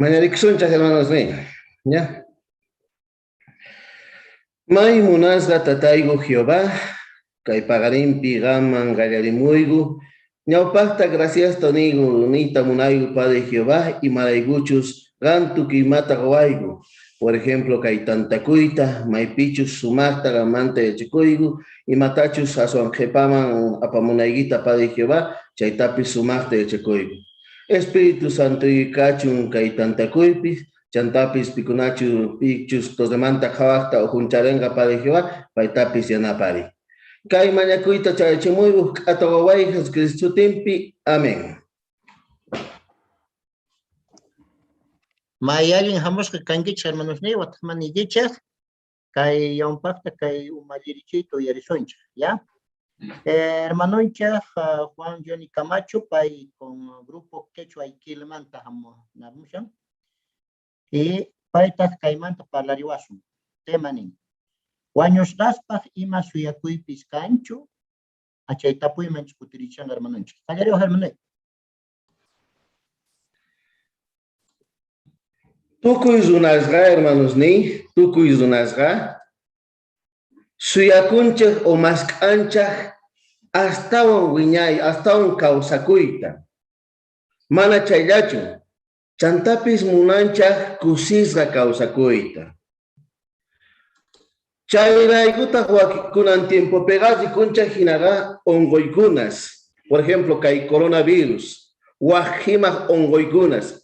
Mañarikusunchej, hermanos ni. ¿Ya? May munasqa tatayku Jehová, kay paqarinpi qanman qallarimuyku. Ñawpajta graciasta niyku, niyta munayku Padre Jehová, imaraykuchus qan tukuy imata qowayku. Por ejemplo, kay tantakuyta, maypichus sumajta qanmanta yachakuyku, imatachus aswan qhepaman apamunaykita Padre Jehová, chaytapis sumajta yachakuyku. Espíritu Santoyki kachun kay tantakuypi, chantapis pikunachu pichus torremanta qhawajta ujuncharenqa Padre Jehová, paytapis yanapariy. Kay mañakuyta chayachimuy uj k'ata waway Jesucristo sutinpi. Amén. May allin jamusqa kankichej, hermanosniy, watejman niykichej, kay yawnpajta kay umallirichiyta uyarisunchej, ya? Hermanonchej Juan Johnny Camacho, pay con grupo Quechua Aiquilmanta jamushan. Y paytaj kaymanta parlariwasun. Tema nin, wañusqaspaj ima suyakuypis kanchu? Chay tapuyman kutirichanqa hermanonchej. Qallariwaj, hermanoy. Tukuy runasqa, hermanosniy, tukuy runasqa suyakunchej o mask'anchej astawan wiñay, astawan kawsakuyta. Mana chayllachu, chantapis munanchej kusisqa kawsakuyta. Chayraykutaj wakin kunan tiempopiqa rikunchej jinaqa onqoykunas, por ejemplo, kay coronavirus, waj jimaj onqoykunas,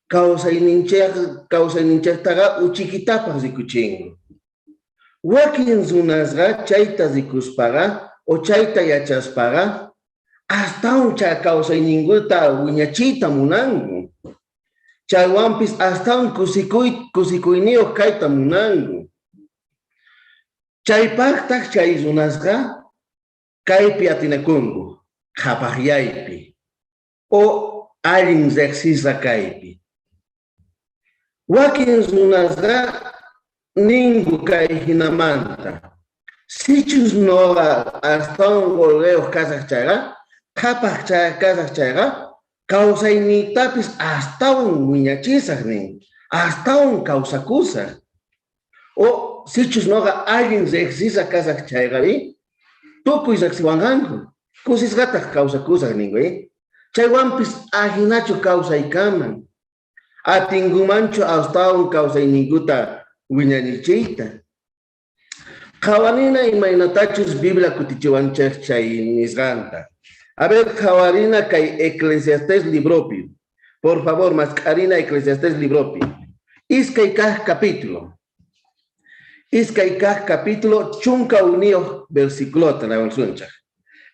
kawsayninchej kawsayninchejtaqa uchikitapaj rikuchinku. Wakin runasqa chayta rikuspaqa o chayta yachaspaqa astawan chay kawsayninkuta wiñachiyta munanku. Chaywanpis astawan kusikuy kusikuyniyuq kayta munanku. Chaypajtaj chay runasqa kaypi atinakunku, qhapajyaypi o allin riqsisqa kaypi. Wakin runasqa ninku kay jinamanta, sichus noqa astawan qolqeyuq kasaj chayqa, qhapaj kasaj chayqa, kawsayniytapis astawan wiñachisaj nin, astawan kawsakusaj. O sichus noqa allin riqsisqa kasaj chayqari, tukuy riqsiwanqanku, kusisqataj kawsakusaj ninku. Chaywanpis ajinachu kawsay kanman, atinkumanchu astawan kawsayninkuta wiñarichiyta. Qhawarina imaynatachus Biblia kutichiwanchej chay nisqanta. A ver, qhawarina kay Eclesiastés libropi. Por favor, mask'arina Eclesiastés libropi. Iskay kaj capítulo. Iskay kaj capítulo, 11 versiculota nawansunchaj.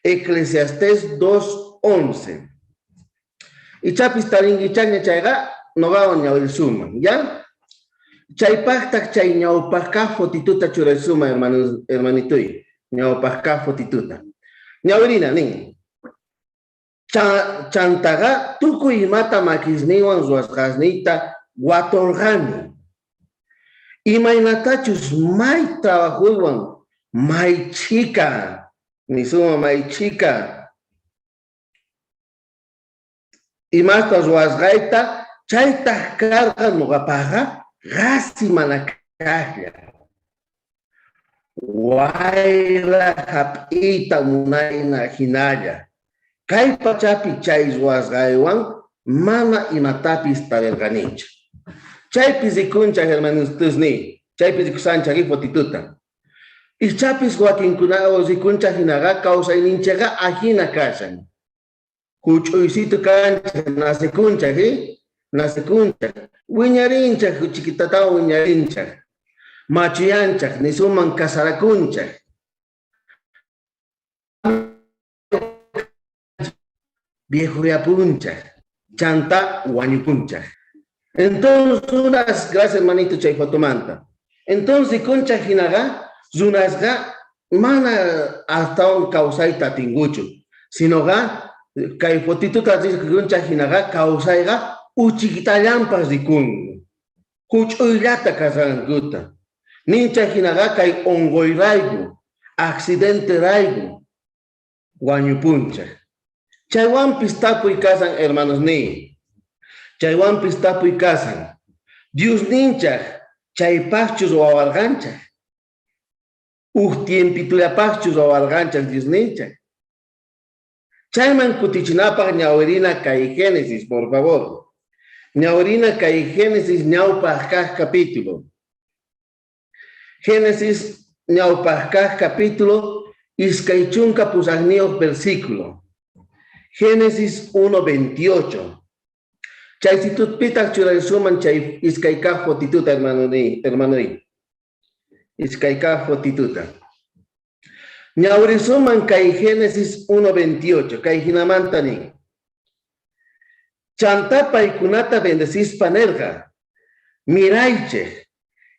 Eclesiastés 2.11. Ichapis tarinkichaqña chayqa noqawan ñawirisuman, ya? Chaypaqtaq chay ñawpaq kaq fotituta churaysuman, hermano, hermanituy. Ñawpaq kaq fotituta. Ñawirina nin. Chantaqa tukuy imata makisninwan ruwasqasniyta watorqani. Imaynatachus may trabajoywan may chhika, nisunman may chhika imasta ruwasqayta, chaytaj karqa noqapajqa qhasi mana kajlla. Wayra jap'iyta munayna jinalla. Kay pachapi chay ruwasqaywan mana imatapis tarirqanichu. Chaypi rikunchej, hermanitosniy, chaypi rikusanchej fotituta. Ichapis wakinkuna rikunchej jinaqa kawsayninchejqa ajina kashan. Juch'uysitu kanchej, nacekunchej, nacekunchej, wiñarinchej, chiquitatawan wiñarinchej, machuyanchej, nisunman casarakunchej. Viejoyapunchej, chanta wañupunchej. Entonces, runas, gracias hermanito chay fotomanta. Entonces, rikunchej jinaqa, runasqa mana astawan kawsayta atinkuchu, sinoqa kay fotituta rikunchej jinaqa kawsayqa uchikitallanpaj rikunku, juch'uyllata kasqankuta. Ninchej jinaqa kay onqoyrayku, accidenterayku wañupunchej. Chaywanpis tapuy kasan, hermanosniy. Chaywanpis tapuy kashan, Diosninchej chaypajchu ruwawarqanchej? Uj tiempitullapajchu ruwawarqanchej Diosninchej? Chayman kutichinapaj ñawirina kay Génesis, por favor. Ñawirina kay Génesis ñawpaj kaj capítulo. Génesis ñawpaj kaj capítulo 28 versículo. Génesis 1:28. Chay situpitaj churaysuman chay iskay kaj fotituta, hermanoy. Iskay kaj fotituta. Ñawrisuman kay Génesis 1:28, kay jinamanta nin. Chantá paykunata bendecispa nerqa, Miraychej,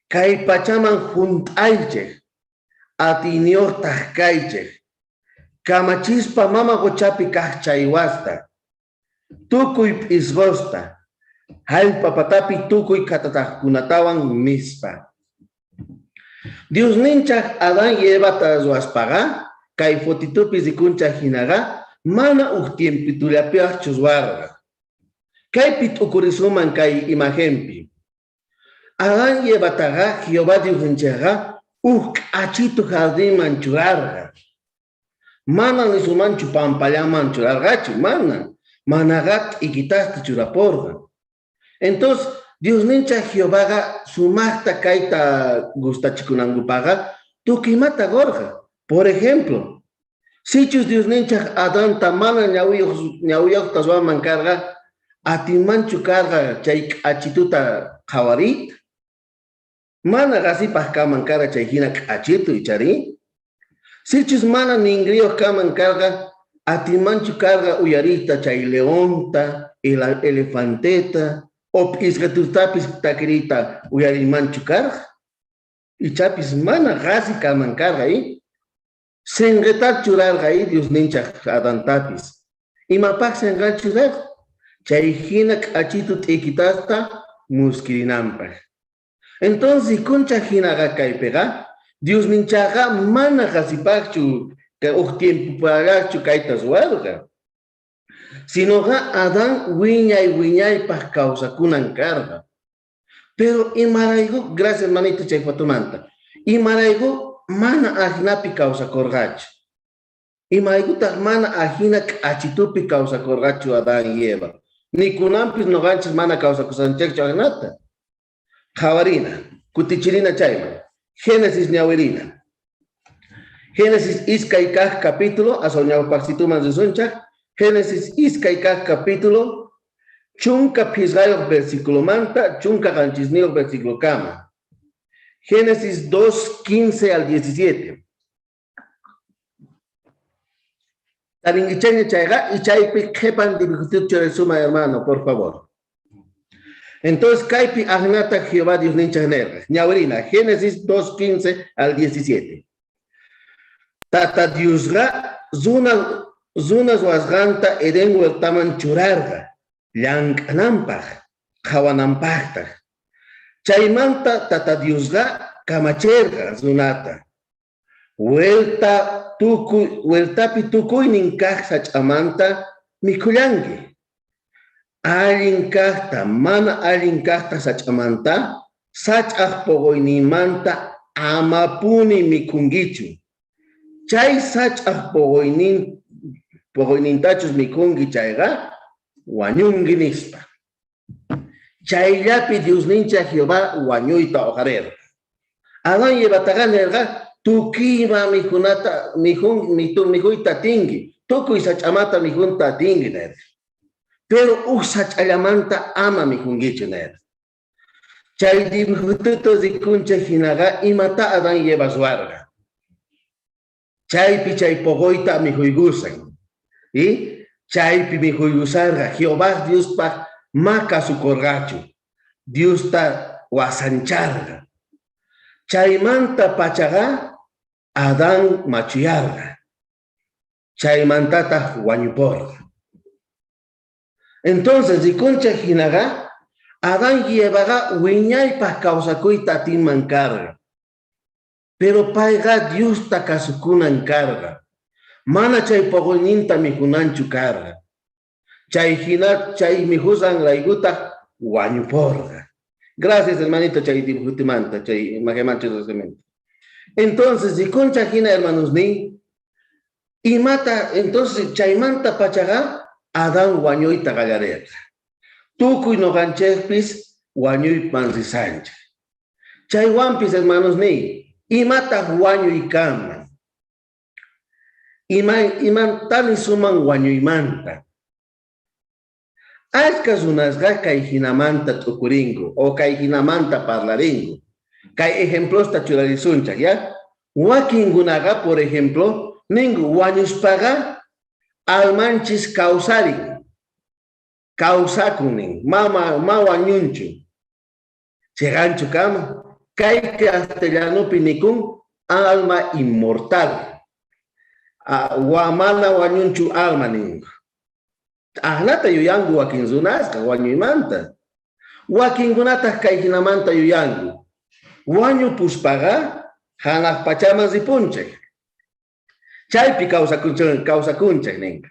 kay pachaman junt'aychej, atiyniyojtaj kaychej, kamachispa mama qochapi kaj chaywasta, tukuy p'isqosta, jallp'a patapi tukuy khatatajkunatawan, nispa. Diosninchaj Adán y Evata ruwaspaqa, kay fotitupi rikunchaj jinaqa, mana uj tiempitullapiajchu ruwarqa. Kaypi t'ukurisuman kay imagenpi. Adán y Evataqa Jehová Diosninchejqa uj k'achitu jardinman churarqa. Mana nisumanchu pampallaman churarqachu, mana. Manaqa t'ikitasta churaporqa. Entonces, Diosninchej Jehovaqa sumajta kayta gustachikunankupajqa tukuy imata qorqa. Por ejemplo, sichus Diosninchej Adanta mana ñawiyojta ruwanman karqa, atinmanchu karqa chay k'achituta qhawariyta? Mana qhasipaj kanman karqa chay jina k'achitu, icharí? Sichus mana ningriyoj kanman karqa, atinmanchu karqa uyariyta chay leonta, elefanteta, o p'isqetutapis takiriyta uyariymanchu karqa? Ichapis mana qhasi kanman karqa, i? Senqeta churarqa, i, Diosninchaj Adantapis. Imapaj senqan churarqa? Chay jina k'achitu t'ikitasta muskirinanpaj. Entonces rikunchej jinaqa kaypeqa, Diosninchajqa mana qhasipajchu uj tiempopajchu kayta ruwarqa. Sinoqa Adán wiñay wiñaypaj kawsakunan karqa. Pero imarayku, gracias hermanito chay fotomanta, imarayku mana ajinapi kawsakorqachu? Imaraykutaj mana ajina k'achitupi kawsakorqachu Adán y Eva? Ni kunanpis noqanchis mana kawsakushanchejchu ajinata. Qhawarina, kutichirina chayman. Génesis ñawirina. Génesis iskay kaj capítulo, aswan ñawpajsituman risunchaj. Génesis iskay kaj capítulo, 15 versiculomanta, 17 versiculokama. Génesis 2, 15 al 17. Tarinkichayña chayqa, y chaypi qhepan dibujituta churasuma, hermano, por favor. Entonces, kaypi ajnata Jehová Diosninchaj nerqa. Ñawirina, Génesis 2, 15 al 17. Tata Diosqa runa ruwasqanta Edén huertaman churarqa, llank'ananpaj, qhawananpajtaj. Chaymanta Tata Diosqa kamacherqa runata, huertapi tukuynin kaj sach'amanta mikhullanki. Allin kajta, mana allin kajta sach'amanta, sach'aj poqoyninmanta amapuni mikhunkichu. Chay sach'aj poqoynintachus mikhunki chayqa, wañunki, nispa. Chayllapi Diosninchej Jehová wañuyta oqharerqa. Adán y Evataqa nerqa, tukuyma mikhunata mikhuyta atinki, tukuy sach'amata mikhunta atinki, nerqa. Pero uj sach'allamanta ama mikhunkichu, nerqa. Chay dibujituta rikunchej jinaqa, imatá Adán y Eva ruwarqa? Chaypi chay poqoyta mikhuykusan. Y chaypi mikhuykusarqa Jehová Diospaj ma kasukorqachu, Diosta wasancharqa. Chaymanta pachaqa Adán machuyarqa, chaymantataj wañuporqa. Entonces rikunchej jinaqa Adán y Evaqa wiñaypaj kawsakuyta atinman karqa. Pero payqa Diosta kasukunan karqa, mana chay poqoyninta mikhunanchu karqa. Chay jina chay mikhusqanraykutaj wañuporqa. Gracias, hermanito, chay dibujotimanta, chay imagenmanta churasqanmanta. Entonces, rikunchej jina, hermanosniy, imata, entonces, chaymanta pachaqa Adán wañuyta qallarerqa. Tukuy noqanchejpis wañuyman risanchej. Chaywanpis, hermanosniy, imataj wañuy kanman? Ima, imantá nisuman wañuymanta? Ashkha runasqa kay jinamanta t'ukurinku o kay jinamanta parlarinku. Kay ejemplosta churarisunchej, ya? Wakinkunaqa, por ejemplo, ninku wañuspaqa almanchis kawsarin, kawsakun nin, mama ma wañunchu. Cheqanchu kama? Kay castellanopi nikun alma inmortal. Wa mana wañunchu alma ninku. Ajnata yuyanku wakin runasqa wañuymanta. Wakinkunataj kay jinamanta yuyanku. Wañupuspaqa janaj pachaman ripunchej. Chaypi kawsakunchej ninka.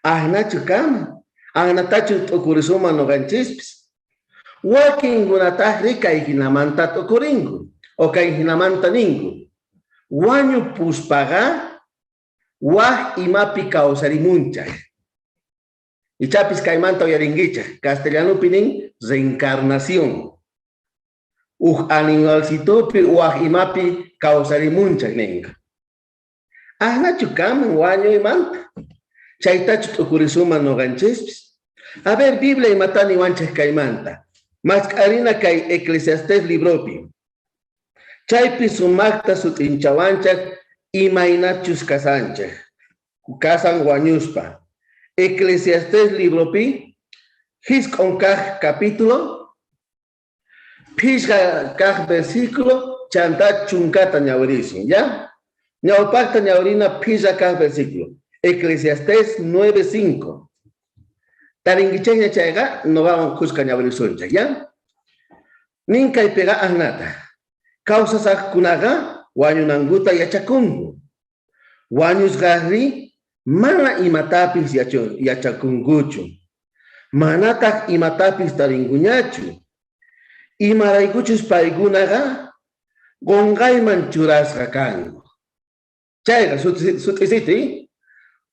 Ajnachu kama? Ajnatachu t'ukurisuman noqanchispis? Wakinkunatajri kay jinamanta t'ukurinku o kay jinamanta ninku. Wañupuspaqa waj imapi kawsarimunchej. Ichapis kaymanta uyarinkichej. Castellanopi nin reencarnación. Uj animalcitopi waj imapi kawsarimunchej ninka. Ajnachu kanman wañuymanta? Chaytachu t'ukurisuman noqanchispis? A ver, Biblia imatá niwanchej kaymanta. Mask'arina kay Eclesiastés libropi. Chaypi sumajta sut'inchawanchej imaynachus kasanchej, kasan wañuspa. Eclesiastés libropi, jisq'on kaj capítulo, phishqa kaj versículo, chantá chunkata ñawirisun, ya? Ñawpajta ñawirina phishqa kaj versículo. Eclesiastés 9:5. Tarinkichejña chayqa, noqawan khuska ñawirisunchej, ya? Nin kaypiqa ajnata. Kawsasajkunaqa wañunankuta yachakunku. Wañusqajrí mana imatapis yachakunkuchu. Manataj imatapis tarinkuñachu. Imaraykuchus paykunaqa qonqayman churasqa kanku. Chayqa sut'isita,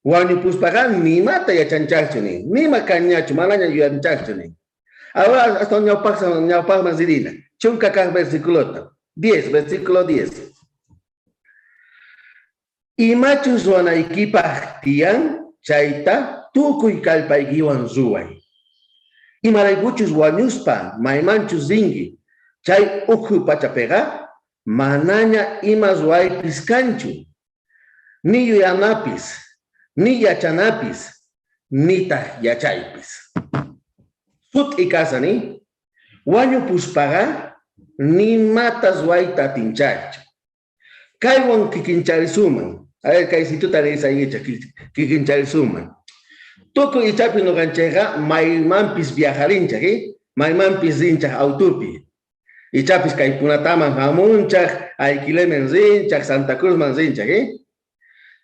wañupuspaqa nimata yachanchajchu nin, nima kanñachu, manaña yuyanchajchu nin. Ahora hasta ñawpajman ririna, chunka kaj versiculota, 10, versículo 10. Imachus ruwanaykipaj tiyan, chayta tukuy kallpaykiwan ruway. Imaraykuchus wañuspa maymanchus rinki, chay ukhu pachapiqa manaña ima ruwaypis kanchu, ni yuyanapis, ni yachanapis, nitaj yachaypis. Sut'i kasani, wañupuspaqa nimata ruwayta atinchajchu. Kaywan kikincharisuman. A ver, kay situta leesaykichej, kikincharisuman. Tukuy ichapi noqanchejqa maymanpis viajarinchej, eh? Maymanpis rinchej autopi. Ichapis kay Punataman jamunchaj, Aiquilemen rinchaj, Santa Cruzman rinchaj, eh?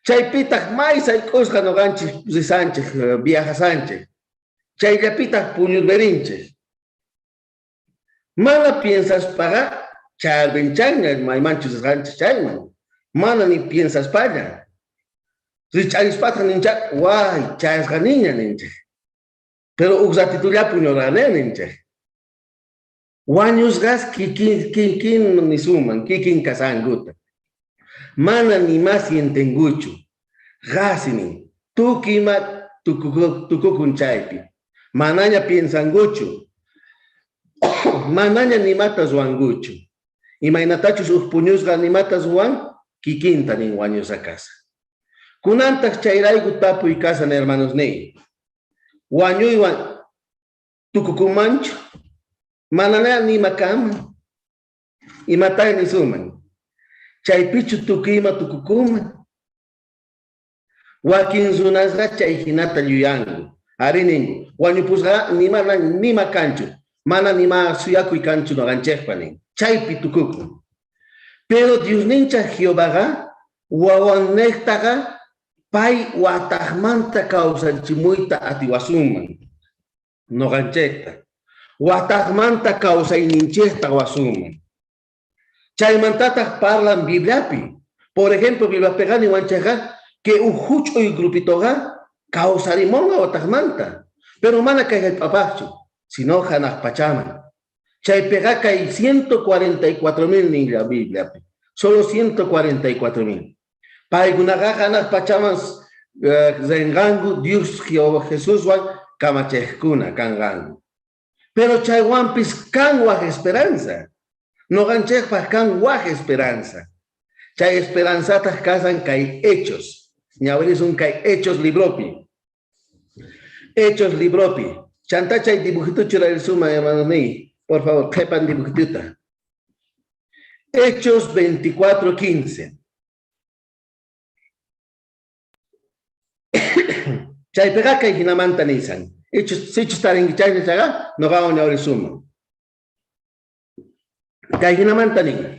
Chaypitaj may sayk'usqa noqanchej risanchej, viajasanchej. Chayllapitaj puñurperinchej. Mana piensaspaqa chayarpinchajña maymanchus risqanchej chayman. Mana ni piensaspalla. Rich'arispataj ninchaj, way, chayasqaniña ninchej. Pero uj ratitulla puñurqani ninchej. Wañusqas kikin kikin nisunman, kikin kasankuta. Mana ni más sientenkuchu. Qasi nin, tukuy ima tukukun chaypi. Manaña piensankuchu. Manaña nimata ruwankuchu. Imaynatachus uj puñusqa nimata ruwan, kikinta nin wañusqa kasa. Kunantaj chayrayku tapuy kasan, hermanosniy. Wañuywan tukukunmanchu? Manaña nima kanman. Imatá nisunman? Chaypichu tukuy ima tukukunman? Wakin runasqa chay jinata yuyanku. Arí ninku, wañupusqa nima, nima kanchu, mana nima suyakuy kanchu noqanchejpa nin. Chaypi tukukun. Pero Diosninchej Jehovaqa wawannejtaqa Pay watajmanta kawsarichimuyta atiwasunman noqanchejta. Watajmanta kawsayninchejta wasunman. Chaymantataj parlan Bibliapi. Por ejemplo, Bibliapeqa niwanchejqa que uj juch'uy grupitoqa kawsarimonqa watajmanta. Pero mana kay jallp'apajchu, sino janaj pachaman. Chaypeqa kay 144,000 ninlla Bibliapi. Solo 144,000. Paykunaqa janaj pachaman renqanku Dios Jehová Jesuswan kamachejkuna kanqanku. Pero chaywanpis kan waj esperanza. Noqanchejpaj kan waj esperanza. Chay esperanzataj kasan kay Hechos. Ñawirisun kay Hechos libropi. Hechos libropi. Chantá chay dibujito churarisunman, hermanos niy. Por favor, qhepan dibujituta. Hechos 24:15. Chaypiqa kay jinamanta nisan. Sichus tarinki chayna chayqa, noqawan ñawrisuman. Kay jinamanta nin.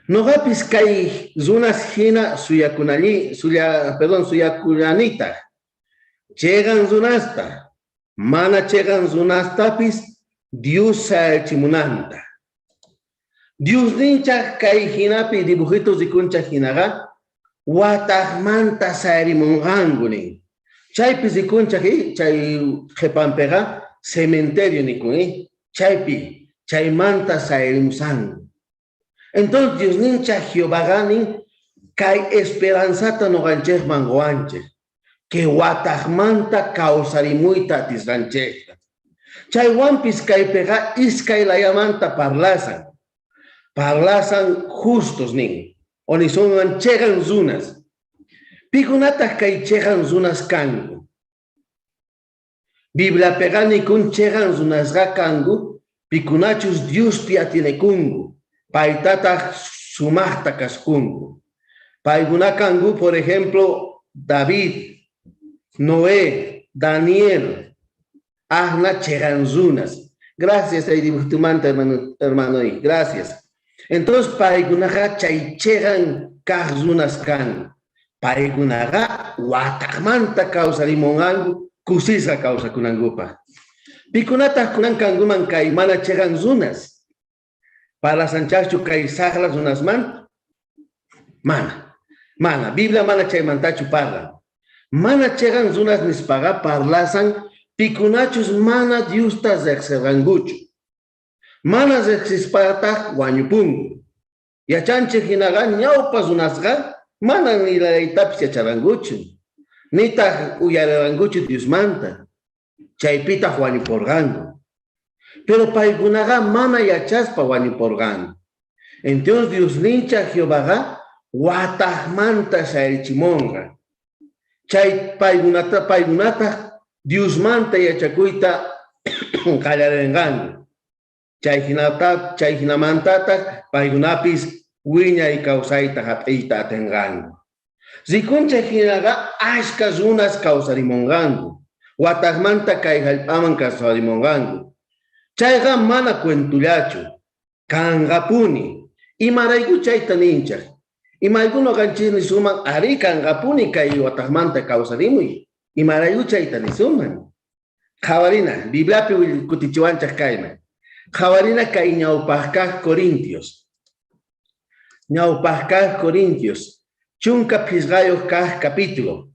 Noqapis kay runas jina suyakunalli, suya, perdón, suyakullanitaj. Cheqan runasta, mana cheqan runastapis Dios sayarichimunanta. Diosninchaj kay jinapi dibujitos rikunchaj jinaqa watajmanta sayarimonqanku nin. Chaypi rikunchaj, chay qhepanpeqa cementerio nikun, chaypi chaymanta sayarimusanku. Entonces Diosninchaj Jehovaqa nin kay esperanzata noqanchejman qowanchej, que watajmanta kawsarimuyta atisqanchejta. Chaywanpis kaypeqa iskay layamanta parlasan. Parlasan justos nin, o nisunman cheqan runas. Pikunataj kay cheqan runas kanku? Bibliapeqa nikun cheqan runasqa kanku pikunachus Diospi atienekunku, paytataj sumajta kasukunku. Paykuna kanku, por ejemplo, David, Noé, Daniel, ajna cheqan runas. Gracias chay dibujitumanta, hermano, hermanoy, gracias. Entonces paykunaqa chay cheqan kaj runas kanku. Paykunaqa watajmanta kawsarimunqanku kusisqa kawsakunankupaj. Pikunataj kunan kankuman kay mana cheqan runas? Parlasanchajchu kay sajra runasmanta? Mana. Mana. Biblia mana chaymantachu parlan. Mana cheqan runas nispaqa parlasan pikunachus mana Diosta rejserqankuchu. Mana rejsispataj wañupunku. Yachanchej jinaqa ñawpa runasqa mana ni leeytapis yacharqankuchu, nitaj uyarerqankuchu Diosmanta, chaypitaj wañuporqanku. Pero paykunaqa mana yachaspa wañuporqanku. Entonces Diosninchej Jehovaqa watajmanta sayarichimonqa. Chay paykunata paykunataj Diosmanta yachakuyta qallarenqanku. Chay jinata, chay jinamantataj paykunapis wiñay kawsayta jap'iyta atenqanku. Rikunchej jinaqa ashkha runas kawsarimonqanku, watajmanta kay jallp'aman kawsarimonqanku. Chayqa mana cuentollachu, kanqapuni. Imarayku chayta ninchej? Imarayku noqanchis nisunman, arí, kanqapuni kay watajmanta kawsarimuy? Imarayku chayta nisunman? Qhawarina, Bibliapi kutichiwanchej kayman. Qhawarina kay ñawpaj kaj Corintios. Ñawpaj kaj Corintios, 15 kaj capítulo.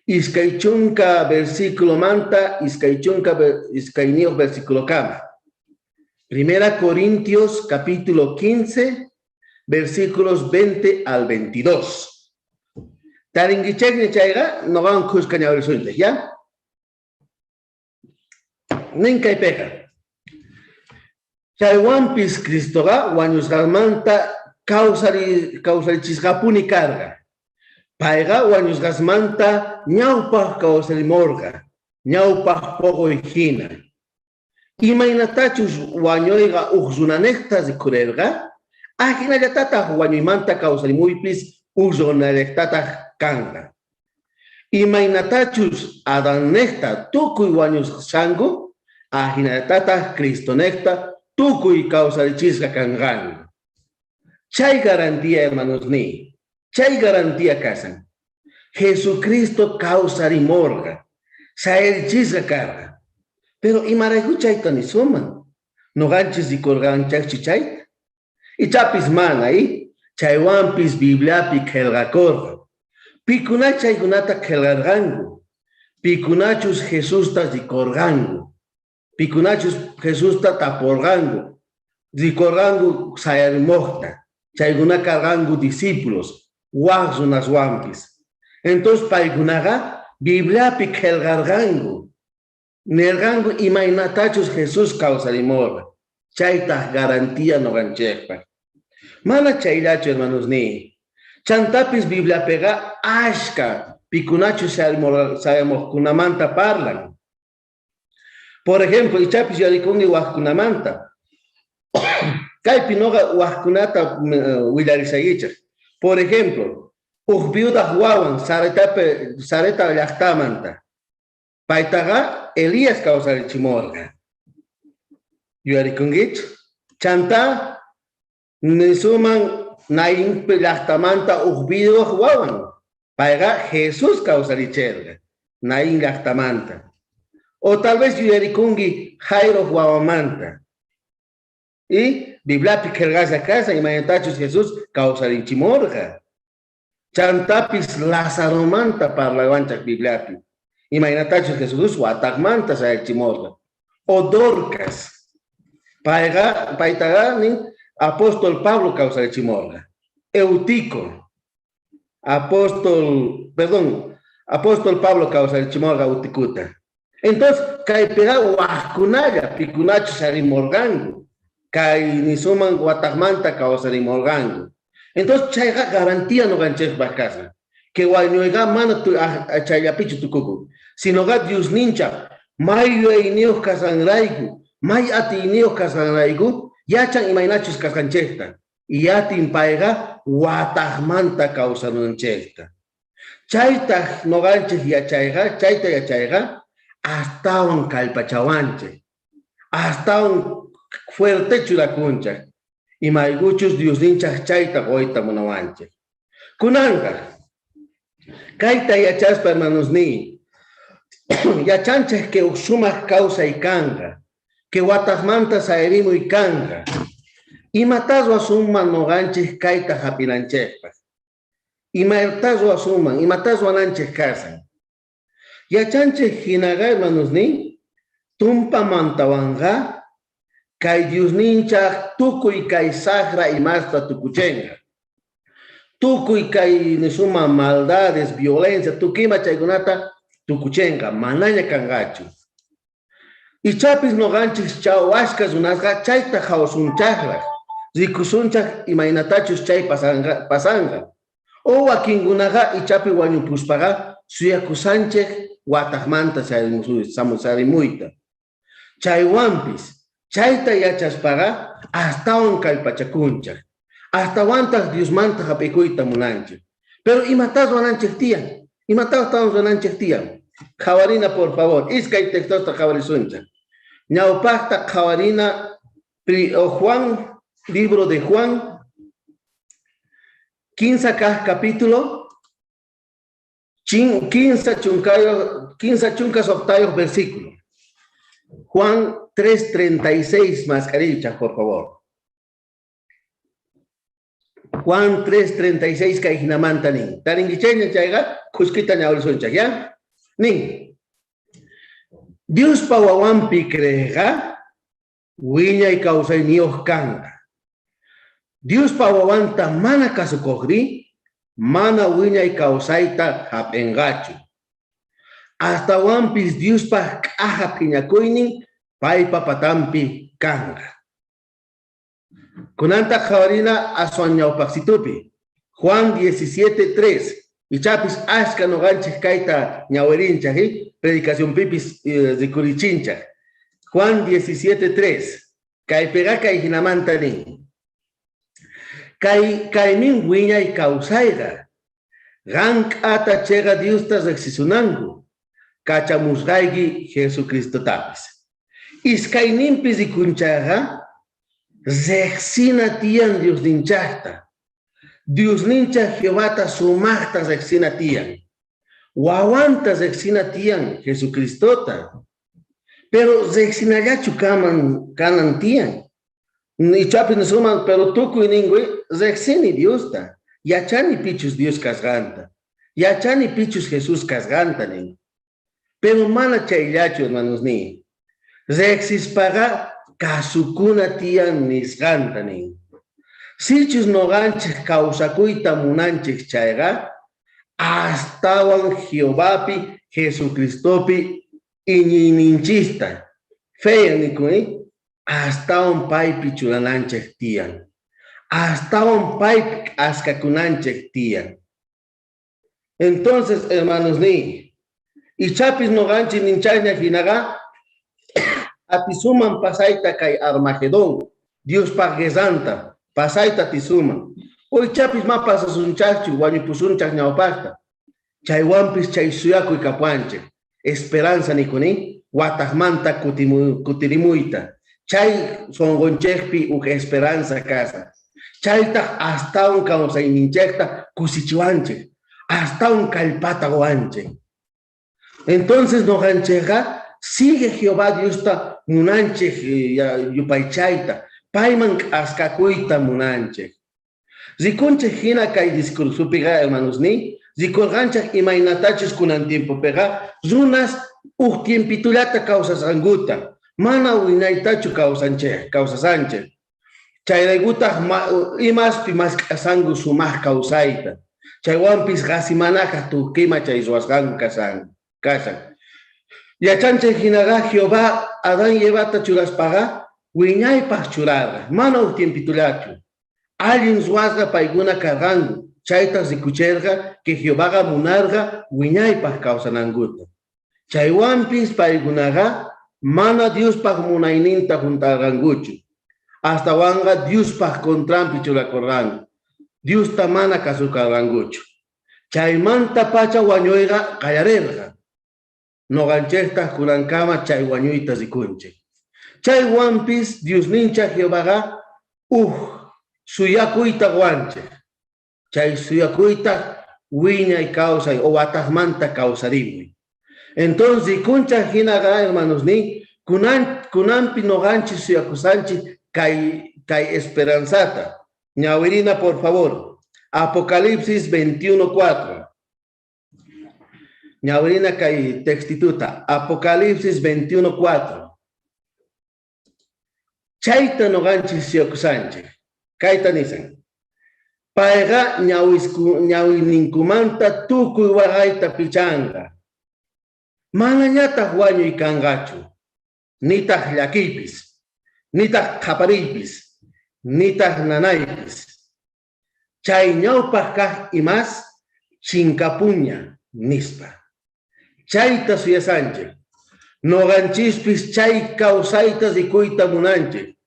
20 versículomanta 22 versículo kama. Primera Corintios capítulo 15, versículos 20 al 22. Tarinkichejña chayqa, noqawan khuska ñawirisunchej, ya? Nin kaypeqa. Chaywanpis Cristoqa wañusqanmanta kawsarichisqapuni karqa. Payqa wañusqasmanta ñawpaj kawsarimorqa, ñawpaj poqoy jina. Imaynatachus wañoyqa uj runanejta rikhurerqa, ajinallatataj wañuymanta kawsarimuypis uj runalejtataj kanqa. Imaynatachus Adannejta tukuy wañusqanku, ajinallatataj Cristonejta tukuy kawsarichisqa kanqanku. Chay garantía, hermanosniy, chay garantía kasan. Jesucristo kawsarimorqa, sayarichisqa karqa. Pero imarayku chayta nisunman? Noqanchis rikorqanchejchu chayta? Ichapis mana, i? Chaywanpis Bibliapi qhelqakorqa. Pikuna chaykunata qhelqarqanku? Pikunachus Jesusta rikorqanku? Pikunachus Jesusta taporqanku, rikorqanku sayarimojta, chaykuna karqanku discípulos, waj runaswanpis. Entonces paykunaqa Bibliapi qhelqarqanku, nerqanku imaynatachus Jesús kawsarimorqa, chaytaj garantía noqanchejpaj. Mana chayllachu, hermanosniy. Chantapis Bibliapeqa ashka pikunachus sayamojkunamanta parlan. Por ejemplo, ichapis yuyarikunki wajkunamanta. Kaypi noqa wajkunata willarisaykichej. Por ejemplo, uj viudaj wawan Saretape, Sareta llajtamanta. Paytaqa Elías kawsarichimorqa. Yuyarikunkichu? Chantá nisuman Naín llajtamanta uj viudaj wawan. Payqa Jesús kawsaricherqa Naín llajtamanta. O tal vez yuyarikunki Jairoj wawamanta. Y Bibliapi qhelqasqa kashan imaynatachus Jesús kawsarichimorqa. Chantapis Lazaromanta parlawanchej Bibliapi. Imaynatachus Jesús wataqmanta sayachimorqa. O Dorcas. Payqa, paytaqa nin apóstol Pablo kawsarichimorqa. Eutico. Apóstol, perdón, apóstol Pablo kawsarichimorqa Euticuta. Entonces, kaypiqa wajkunalla pikunachus sarimorqanku, kay nisuman wataqmanta kawsarimorqanku. Entonces, chayqa garantía noqanchejpaj kashan, que wañuyqa mana chayllapichu tukukun, sinoqa Diosninchaj may yuyayniyoj kasqanrayku, may atiyniyoj kasqanrayku, yachan imaynachus kasqanchejta, y atin payqa wataqmanta kawsananchejta. Chaytaj noqanchej yachayqa, chayta yachayqa astawan kallpachawanchej, astawan fuerte churakunchej, imaykuchus Diosninchaj chayta qoyta munawanchej. Kunanqa, kayta yachaspa, hermanosniy, yachanchej que uj sumaj kawsay kanqa, que wataqmanta sayarimuy kanqa. Imatá ruwasunman noqanchej kayta jap'inanchejpaj? Imatá ruwasunman? Imatá ruwananchej kashan? Yachanchej jinaqa, hermanosniy, tumpamantawanqa kay Diosninchaj tukuy kay sajra imasta tukuchenqa. Tukuy kay nisuman maldades, violencia, tukuy ima chaykunata tukuchenqa, manaña kanqachu. Ichapis noqanchej chawasqa runasqa chayta qhawasunchajraj, rikusunchaj imaynatachus chay pasanqa. O wakinkunaqa ichapi wañupuspaqa suyakusanchej wataqmanta sarimuyta. Chaywanpis chayta yachaspaqa astawan kallpachakunchej, astawantaj Diosmanta jap'ikuyta munanchej. Pero imatá ruwananchej tiyan? Imatá astawan ruwananchej tiyan? Qhawarina, por favor, iskay textosta qhawarisunchej. Ñawpajta qhawarina Juan, libro de Juan, kinsa kaj capítulo, kinsa chunka sojtayoj versículo. Juan 3.36, mascarilla, por favor. Juan 3.36 kay jinamanta nin. Tarinkichayña chayqa, khuskita ñawrisunchej, ya? Nin. Diospa wawanpi creeqa wiñay kawsayniyoj kanqa. Diospa wawanta mana kasukojri, mana wiñay kawsayta jap'enqachu. Astawanpis Diospa k'aja phiñakuynin paypa patanpi kanqa. Kunanta qhawarina aswan ñawpaqsitupi. Juan 17.3. Ichapis ashka noqanchej kayta ñawirinchej, predicacionpipis rikurichinchej. Juan 17.3. Kaypiqa kay jinamanta nin. Kay kaymin wiñay kawsayqa. Qan k'ata cheqa Diosta rejsisunanku, kachamusqayki Jesucristotapis. Iskayninpi rikunchayqa rejsina tiyan Diosninchajta. Diosninchaj Jehovata sumajta rejsina tiyan. Wawanta rejsina tiyan, Jesucristota. Pero rejsinallachu kaman kanan tiyan. Ichapis nisunman, pero tukuy ninku, rejsini Diosta. Yachani pichus Dios kasqanta. Yachani pichus Jesús kasqanta nin. Pero mana chayllachu, hermanos ni. Rejsispaqa kasukuna tiyan nisqanta nin. Sichus noqanchej kawsakuyta munanchej chayqa, astawan Jehovapi, Jesucristopi iñiyninchista, fe nikun, astawan paypi churananchej tiyan. Astawan paypi k'askakunanchej tiyan. Entonces, hermanos ni, ichapis noqanchej ninchayña hinaqa, atisuman pasayta kay Armagedón, Diospaj guerranta, pasayta atisuman. O ichapis ma pasasunchajchu, wañupusunchaj ñawpajta. Chaywanpis chay suyakuy kapuanchej, esperanza nikuni, watajmanta kutirimuyta. Chay sonqonchejpi uj esperanza kasa. Chaytaj astawan kawsayninchejta kusichiwanchej, astawan kallpata qowanchej. Entonces noqanchejqa sigue Jehová Diosta munanchej yupaychayta, payman k'askakuyta munanchej. Rikunchej hina kay discursopiqa, hermanos ni, rikurqanchej imaynatachus kunan tiempopiqa runas uj tiempitullata kawsasqankuta, mana wiñaytachu kawsanchej, kawsasanchej. Chayraykutaj imaspi mask'asanku sumaj kawsayta. Chaywanpis qhasimanaqa tukuyma chay ruwasqanku kashan. Yachanchej hinaqa Jehová Adán y Evata churaspaqa wiñaypaj churarqa, mana uj tiempitullachu. Allin ruwasqa paykuna karqanku, chaytaj rikucherqa que Jehovaqa munarqa wiñaypaj kawsanankuta. Chaywanpis paykunaqa mana Diospaj munayninta junt'arqankuchu. Astawanqa Diospaj contranpi churakorqanku. Diosta mana kasukarqankuchu. Chaymantapacha wañuyqa qallarerqa. Noqanchejtaj kunankama chay wañuyta rikunchej. Chaywanpis Diosninchej Jehovaqa uj suyakuyta qowanchej. Chay suyakuytaj wiñay kawsay o watajmanta kawsarimuy. Entonces rikunchej hinaqa, hermanos ni, kunanpi noqanchis suyakusanchis kay esperanzata. Ñawirina, por favor. Apocalipsis 21:4. Ñawirina kay textituta. Apocalipsis 21:4. Chayta noqanchis suyakusanchej. Kayta nisan. Payqa ñawiyninkumanta tukuy waqayta pichanqa. Manañataj wañuy kanqachu, nitaj llakiypis, nitaj qhapariypis, nitaj nanaypis. Chay ñawpaj kaj imas chinkapuña, nispa. Chayta suyasanchej. Noqanchispis chay kawsayta rikuyta munanchej.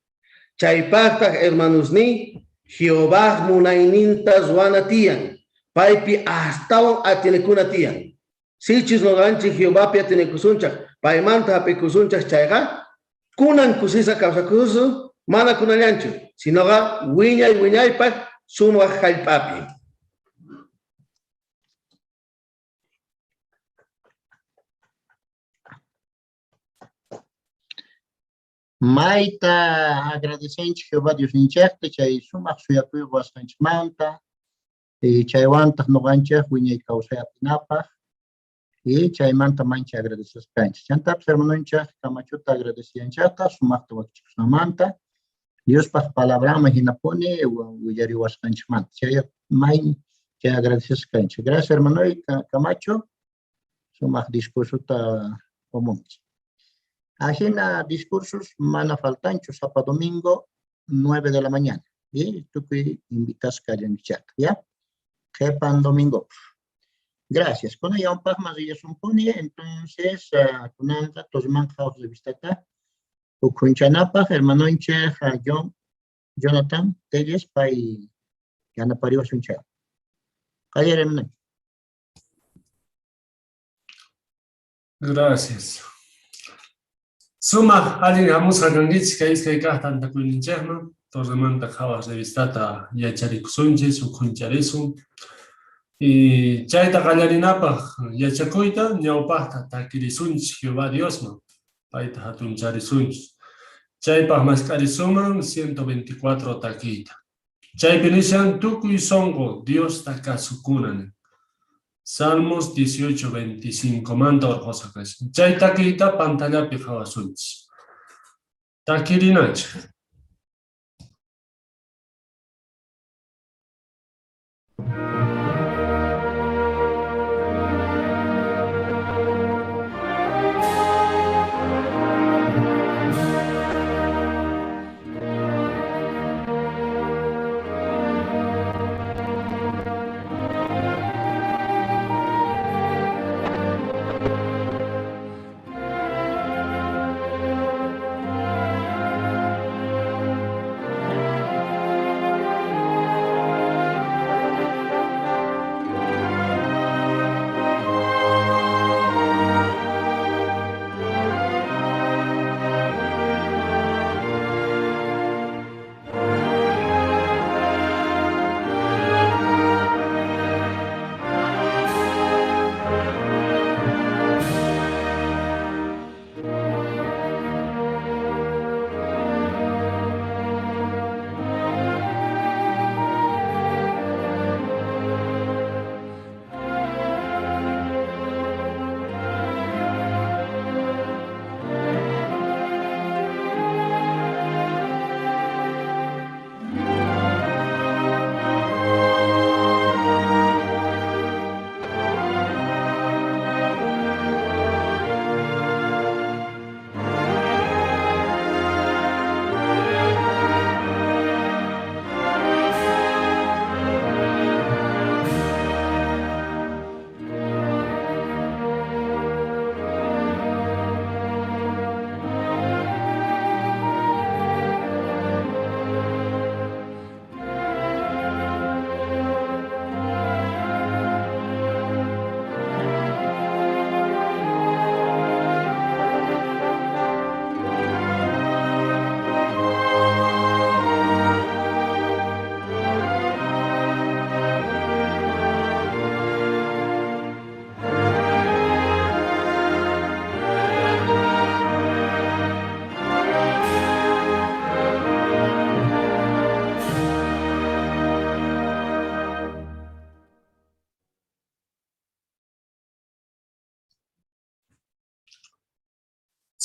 Chaypajtaj, hermanosniy, Jehovaj munayninta ruwana tiyan, paypi astawan atienekuna tiyan. Sichus noqanchej Jehovapi atienekusunchej, paymanta jap'ikusunchej chayqa, kunan kusisqa kawsakusun, mana kunallanchu, sinoqa wiñay wiñaypaj sumaj jallp'api. Mayta agradecenchej Jehová Diosninchejta chay sumaj suyakuy qowasqanchejmanta, chaywantaj noqanchej wiñay kawsay atinapaj, y chaymanta mancha agradecesqa kanchej. Chantapis hermanonchej Camachuta agradeciyanchejta sumajta wakichikusqanmanta, Diospaj palabranman jinapuni willariwasqanchejmanta. Chay may chay agradecesqa kanchej. Gracias hermanoy Camacho, sumaj discursota qomunki. Ajina discursos mana faltanchu sapa domingo 9 de la mañana. Y tukuy invitasqa kallankichata, ¿ya? Qhepan domingo. Gracias. Kunan yawnpajman rillasunpuni, entonces kunanqa Torreman Qhawaj revistata ukhunchanapaj hermanonchej John Jonathan Telles pay yanapariwasun chay. Qallari hermanonchej. Gracias. Sumaj allin hamusqa kankichis kay iskay kaq tantakuyninchejman. Torremanta Qhawaj revistata yacharikusunchis, ukhuncharisun. Y chayta qallarinapaj yachakuyta ñawpajta takirisunchis Jehová Diosman, payta hatuncharisunchis. Chaypaj mask'arisuman 124 takiyta. Chaypi nishan tukuy sonqo Diosta kasukuna nin. Salmos 18, 25 manta orqhosqa kashan. Chay takiyta pantallapi qhawasunchis. Takirinachej.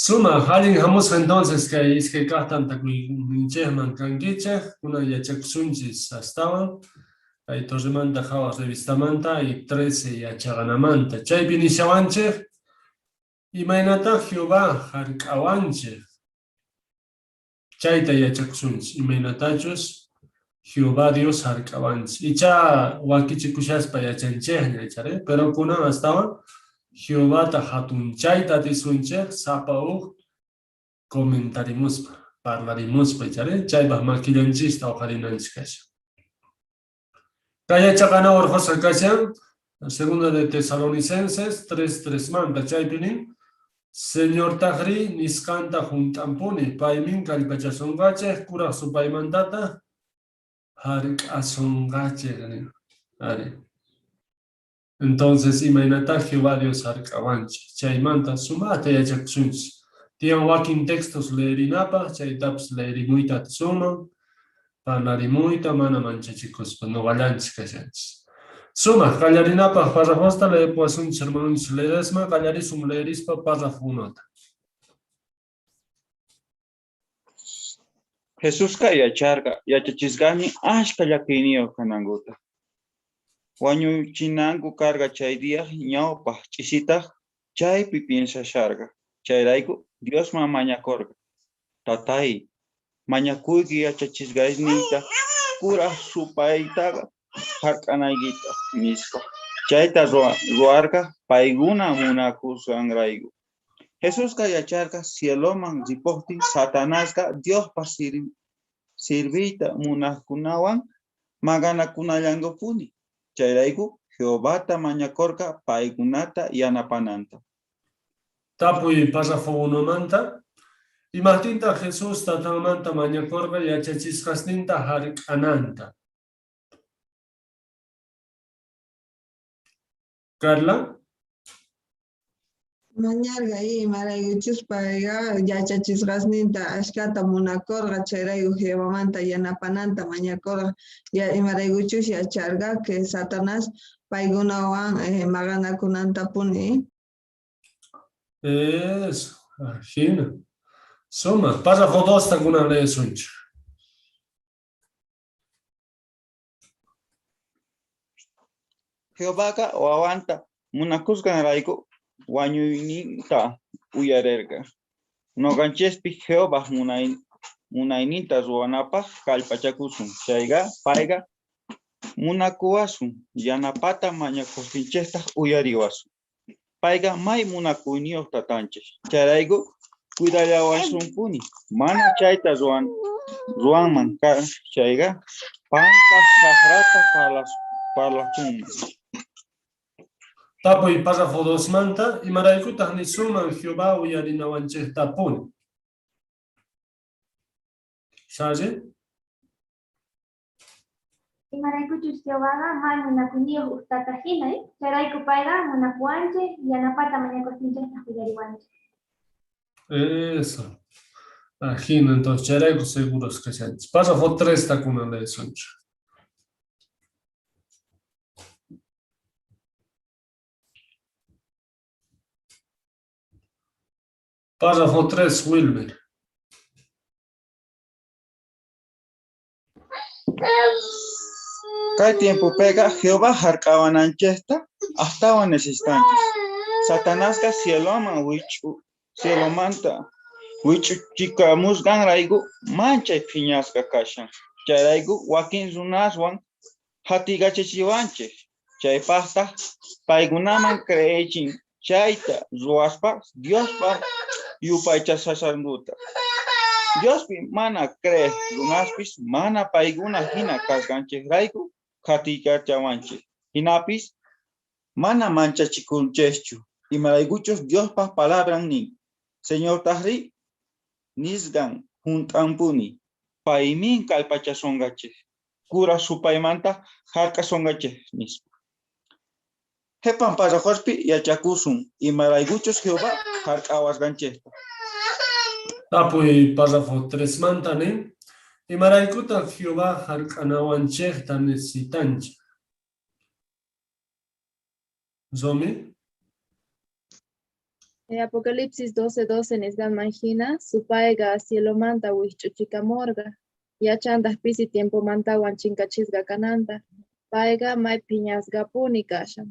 Sumaj, allin hamusqa entonces kay iskay kaj tantakuyninchejman kankichej, kunan yachakusunchis astawan kay Torremanta Qhawaj revistamanta y 13 yachaqanamanta. Chaypi nishawanchej, imaynatá Jehová jark'awanchej? Chayta yachakusunchis, imaynatachus Jehová Dios jark'awanchis. Ichá wakichikushaspa yachanchejña, icharí, pero kunan astawan Jehovata jatunchayta atisunchej sapa uj comentarimuspa, parlarimuspa, icharí, chaypaj makillanchista oqharinanchis kashan. Kay yachaqana orqhosqa kashan, Segunda de Tesalonicenses 3:3 manta, chaypi nin, Señortajrí nisqanta junt'anpuni, paymin kallpachasonqachej, kuraj supaymantataj jark'asonqachej, nin. Ari. Entonces, imaynatá Jehová Dios jark'awanchej? Chaymanta sumajta yachakusunchis. Tiyan wakin textos leerinapaj, chaytapis leerimuyta atisunman, parlarimuyta mana manchachikuspa, noqallanchis kashanchis. Sumaj, qallarinapaj párrafosta leepuwasunchis hermanonchis Ledesma, qallarisun leerispa párrafo unota. Jesusqa yacharqa yachachisqasnin ashkha llakiyniyoj kanankuta. Wañuchinanku karqa chay día ñawpaj ch'isitaj chaypi piensasharqa. Chayrayku Diosman mañakorqa: Tatay, mañakuyki yachachisqasniyta kuraj supaytaqa jark'anaykita, nispa. Chayta ruwarqa paykuna munakusqanrayku. Jesusqa yacharqa cieloman ripojtin Satanasqa Diospa sirviyta munajkunawan maqanakunallankupuni. Chayrayku Jehovata mañakorqa paykunata yanapananta. Tapuy párrafo unomanta. Imajtintaj Jesús tatanmanta mañakorqa yachachisqasninta jark'ananta? Carla? Mañarqa imaraykuchus payqa yachachisqasninta ashkhata munakorqa, chayrayku Jehovamanta yanapananta mañakorqa, imaraykuchus yacharqa que Satanás paykunawan maqanakunantapuni. Eso, ajina. Sumaj, párrafo 2ta kunan leesunchej. Jehovaqa wawanta munakusqanrayku wañuyninta uyarerqa. Noqanchejpis Jehovaj munayninta ruwanapaj kallpachakusun chayqa, payqa munakuwasun, yanapata mañakojtinchejtaj uyariwasun. Payqa may munakuyniyoj tatanchej, chayrayku cuidallawasunpuni. Mana chayta ruwanman chayqa, pantaj sajrata parlasunman. Tapuy párrafo 2manta, imaraykutaj nisunman Jehová uyarinawanchejtapuni? Salle? Imaraykuchus Jehovaqa may munakuyniyoj uj tata jina, chayrayku payqa munakuwanchej, yanapata mañakojtinchejtaj uyariwanchej. Eso. Ajina, entonces chayrayku seguros kashanchej. Párrafo 3ta kunan leesunchej. Párrafo 3, Wilmer. Kay tiempopeqa Jehová jark'awananchejta astawan necesitanchej. Satanasqa cieloman wich'u cielomanta wich'uchikamusqanrayku manchay phiñasqa kashan. Chayrayku wakin runaswan qhatiykachachiwanchej. Chaypajtaj paykunaman creechin chayta ruwaspa Diospa yupaychashasqankuta. Diospi mana creej runaspis mana paykuna jina kasqanchejrayku qhatiykachawanchej. Jinapis mana manchachikunchejchu, imaraykuchus Diospa palabran nin, Señortajrí nisqan junt'anpuni, paymin kallpachasonqachej, Kuraj Supaymanta jark'asonqachej, nispa. Qhepan parrafospi yachakusun imaraykuchus Jehová jark'awasqanchejta. Tapuy párrafo 3manta nin, Imaraykutaj Jehová jark'anawanchejta necesitanchej? Romy? Apocalipsis 12:12 nisqanman jina, supayqa cielomanta wijch'uchikamorqa, yachantaj pisi tiempomantawan chinkachisqa kananta. Payqa may phiñasqapuni kashan,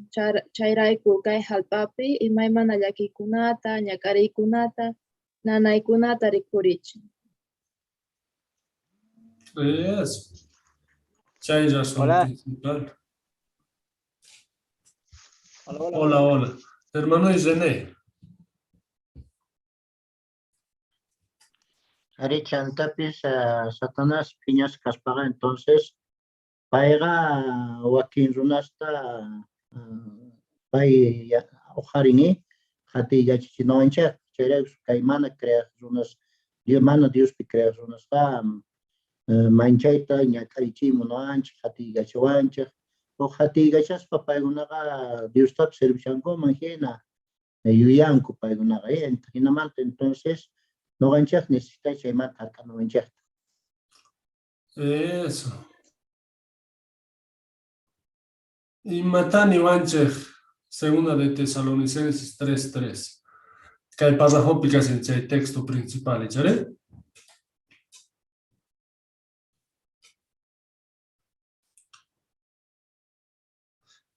chayrayku kay jallp'api imaymana llakiykunata, ñak'ariykunata, nanaykunata rikhurichin. Eso. Chay razón Hola. principal. Hola, hola. Hola, hola. Hermano René. Arí, chantapis Satanás phiñasqa kaspaqa, entonces payqa wakin runasta pay uqharin qhatiykachachinawanchejta. Chayrayku kay mana creej runas, Dios, mana Diospi creej runasqa manchayta ñak'arichiy munawanchej, qhatiykachawanchej. O qhatiykachaspa paykunaqa Diostapis servishankuman jina yuyanku paykunaqa. Jinamanta entonces noqanchej necesitanchej chaymanta jark'anawanchejta. Eso. Imatá niwanchej Segunda de Tesalonicenses 3:3? Kay parrafopi kashan chay texto principal, icharí?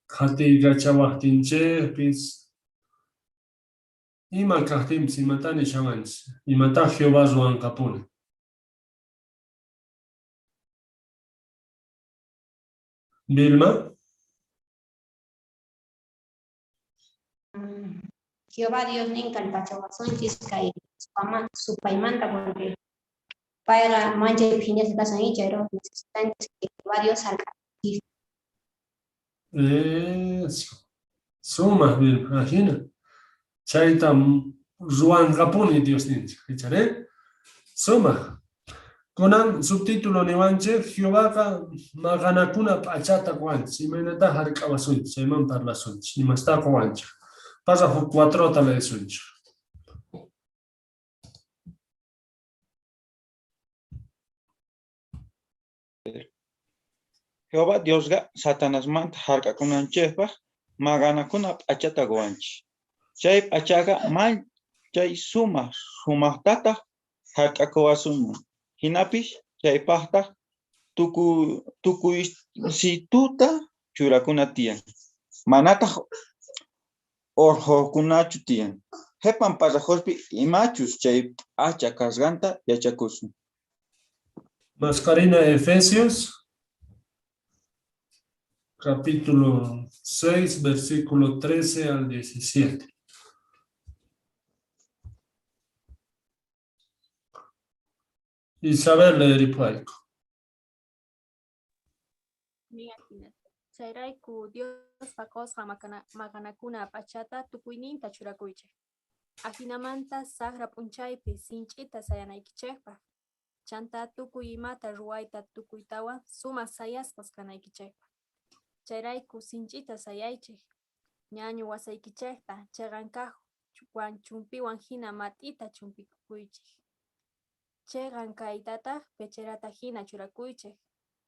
Qhatiykachawajtinchejpis, ima kajtinpis, imatá nishawanchej? Imatá Jehová ruwanqapuni? Vilma? Jehová Dios nin kallpachawasunchis kay supaymanta, porque payqa manchay phiñasqa kashan, chayrayku necesitanchis que Jehová Dios jark'anchis. Eso. Sumaj, Vilma, ajina. Chayta ruwanqapuni Diosninchik, icharí? Sumaj. Kunan subtítulo niwanchej, Jehovaqa maqanakuna p'achata qowanchej, imaynatá jark'awasunchej, chayman parlasunchej, imastá qowanchej. Párrafo 4ta leesunchej. Jehová Diosqa Satanasmanta jark'akunanchejpaj maqanakuna p'achata qowanchej. Chay p'achaqa manchay sumaj sumajtataj jark'akuwasunman. Jinapis chaypajtaj tukuysituta churakuna tiyan. Manataj orqhokunachu tiyan. Qhepan parrafospi imachus chay p'acha kasqanta yachakusun. Mascarina Efesios, capítulo 6, versículo 13 al 17. Isabel leeripuayku. Chayrayku Diospa qosqan maqanakuna p'achata tukuyninta churakuychej. Ajinamanta sajra p'unchaypi sinch'ita sayanaykichejpaj. Chantá tukuy imata ruwayta tukuytawan sumaj sayasqas kanaykichejpaj. Chayrayku sinch'ita sayaychej. Ñañu wasaykichejta cheqan kajwan chumpiwan jina mat'ita chumpikuychej. Cheqan kaytataj pecherata jina churakuychej.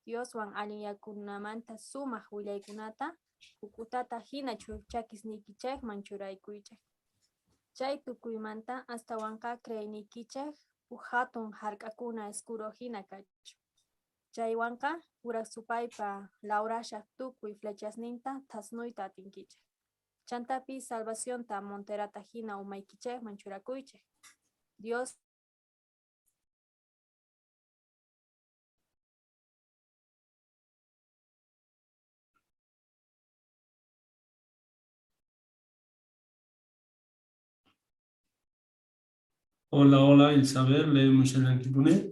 Dioswan allinyakunamanta sumaj willaykunata juk'utata jina chakisniykichejman churaykuychej. Chay tukuymanta astawanqa creeyniykichej uj jatun jark'akuna escudo jina kachun. Chaywanqa Kuraj Supaypa lawrashaj tukuy flechasninta thasnuyta atinkichej. Chantapis salvacionta monterata jina umaykichejman churakuychej. Dios Hola, hola, Isabel, leemushallankipuni.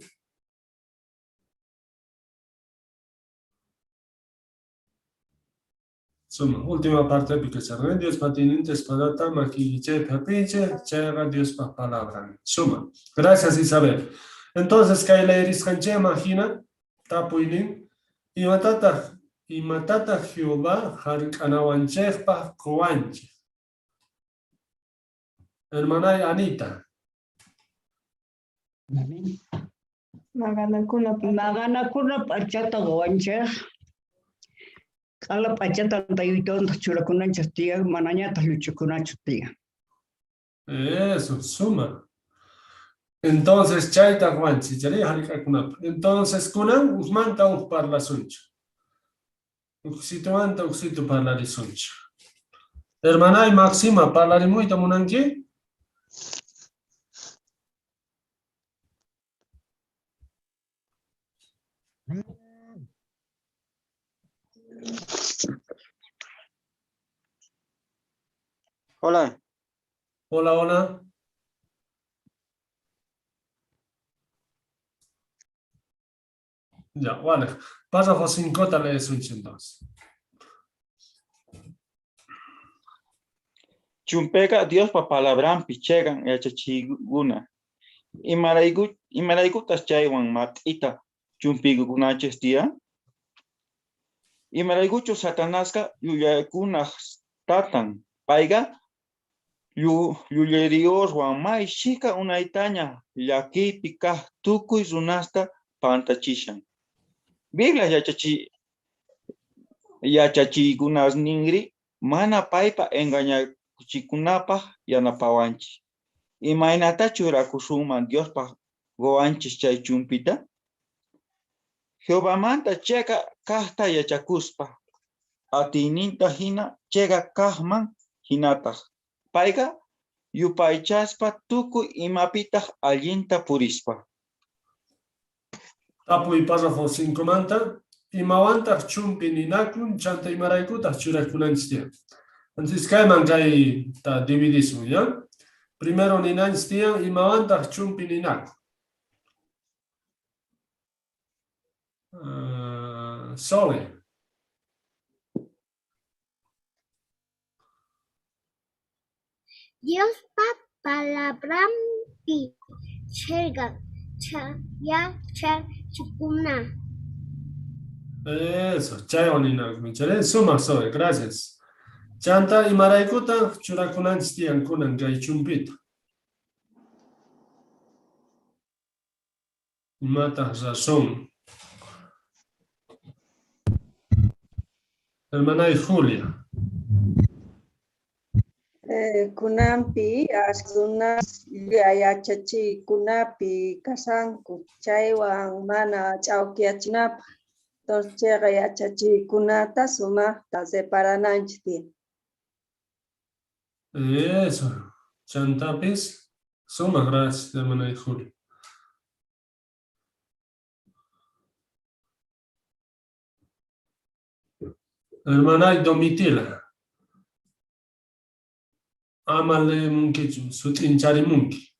Suma, última parte kasharqa. Diospa atiyninta espadata makiykichejpi jap'iychej, chayqa Diospa palabran. Suma. Gracias, Isabel. Entonces, kay leerisqanchejman jina, tapuynin, imatataj Jehová jark'anawanchejpaj qowanchej? Hermanay Anita. Maqanakuna p'achata qowanchej. Q'ala p'achata tantayuytawantaj churakunanchej tiyan, manañataj lluch'ukunachu tiyan. Eso, suma. Entonces, chayta qowanchej, chay jark'akunapaj. Entonces, kunan ujmanta uj parlasunchej. Ujsitumanta ujsitu parlarisunchej. Hermanay Maxima, parlarimuyta munanki? Hola. Hola, hola. Ya, vale. Párrafo 5 leesunchej entonces. Chumpeqa Diospa palabranpi cheqan yachachiykuna. Imaraykutaj chaywan mat'ita chumpiykunanchej tiyan? Imaraykuchus Satanasqa llullakunaj tatan. Payqa llulleriyoswan may chhika unaytaña llakiypi kaj tukuy runasta pantachishan. Biblia yachachiykunasninri mana paypa engañachikunapaj yanapawanchej. Imaynatá churakusunman Diospa qowanchej chay chumpita? Jehovamanta cheqa kajta yachakuspa, atiyninta jina cheqa kajman jinataj. Payqa yupaychaspa tukuy imapitaj allinta purispa. Tapuy párrafo 5 manta. Imawantaj chumpi ninakun, chanta imaraykutaj churakunanchis tiyan. Entonces, kayman kayta dividisun, ya? Primero ninanchis tiyan, imawantaj chumpi ninakun. Sole. Diospa palabranpi cheqan yachachikuna. Eso, chaywan ninakun. Chay sumaq Zoe, gracias. Chanta imaraykutaq churakunanchis tiyan kunan kay chumpita? Imataq razón? Hermanay Julia. Kunanpi ashkha runas yachachiykunapi kashanku, chaywan mana ch'awkiyachinapaj. Entonces cheqa yachachiykunata sumajta separananchis tiyan. Eso. Chantapis, sumaq gracias, hermanay Julia. Hermanay Domitila. Ama leemunkichu, sut'incharimunki.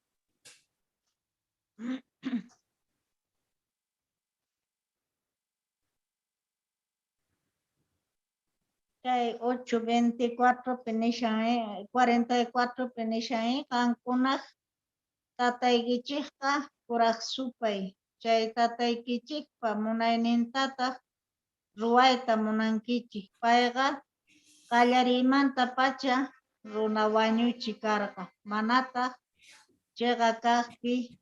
Chay 8:24 pi nishan, 44 pi nishan, qankunaj tataykichejqa Kuraj Supay, chay tataykichejpa munaynintataj ruwayta munankichej. Payqa qallariymantapacha runa wañuchi karqa, manataj cheqa kajpi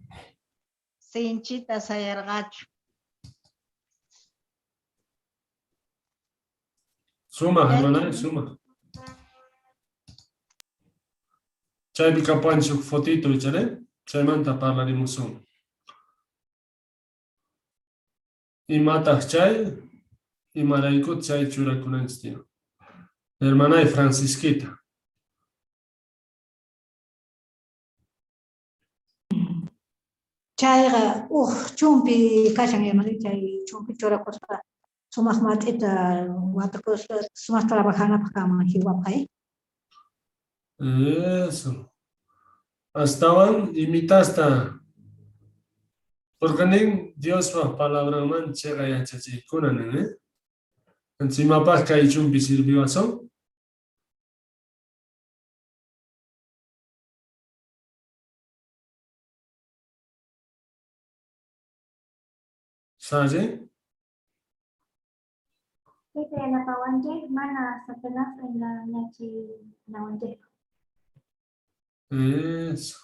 sinchita sayarqachu. Sumaj, hermana, sumaj. Chaypi kapuwanchis uj fotito, ichare? Chaymanta parlarimusun. Imataj chay? Imaraykut chay churakunanchis tiyan? Hermanay Francisquita. Chayqa uj chumpi kashan, hermano, chay chumpi churakuspa sumaq mat'ita watukuspa sumaq trabajanapaq kanman Jehovapaq, eh? Eso. Astawan imitasta porque nin Diospa palabranman cheqa yachachiykuna nin, eh? Entonces, imapaj kay chumpi sirviwasun? Salle. Chayta yanapawanchej mana Satanás engañachinawanchejpaj. Eso.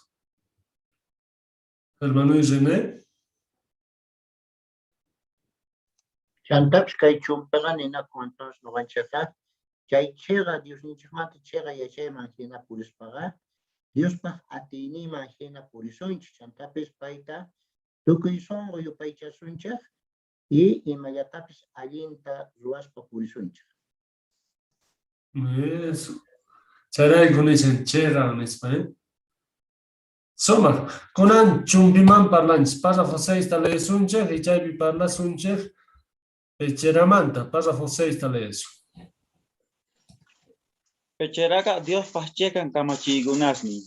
Hermano René. Chantapis kay chumpiqa ninakun, entonces noqanchejqa chay cheqa Diosninchejmanta cheqa yachayman jina purispaqa Diospaj atiyninman jina purisunchej, chantapis payta tukuy sonqo yupaychasunchej y imallatapis allinta ruwaspa purisunchej. Eso. Chayrayku nishan cheqa nispa, eh? Sumaq. Kunan chumpiman parlanchis. Párrafo 6 ta leesunchej y chaypi parlasunchej pecheramanta. Párrafo 6 ta leesun. Pecheraqa Diospaj cheqan kamachiykunasnin.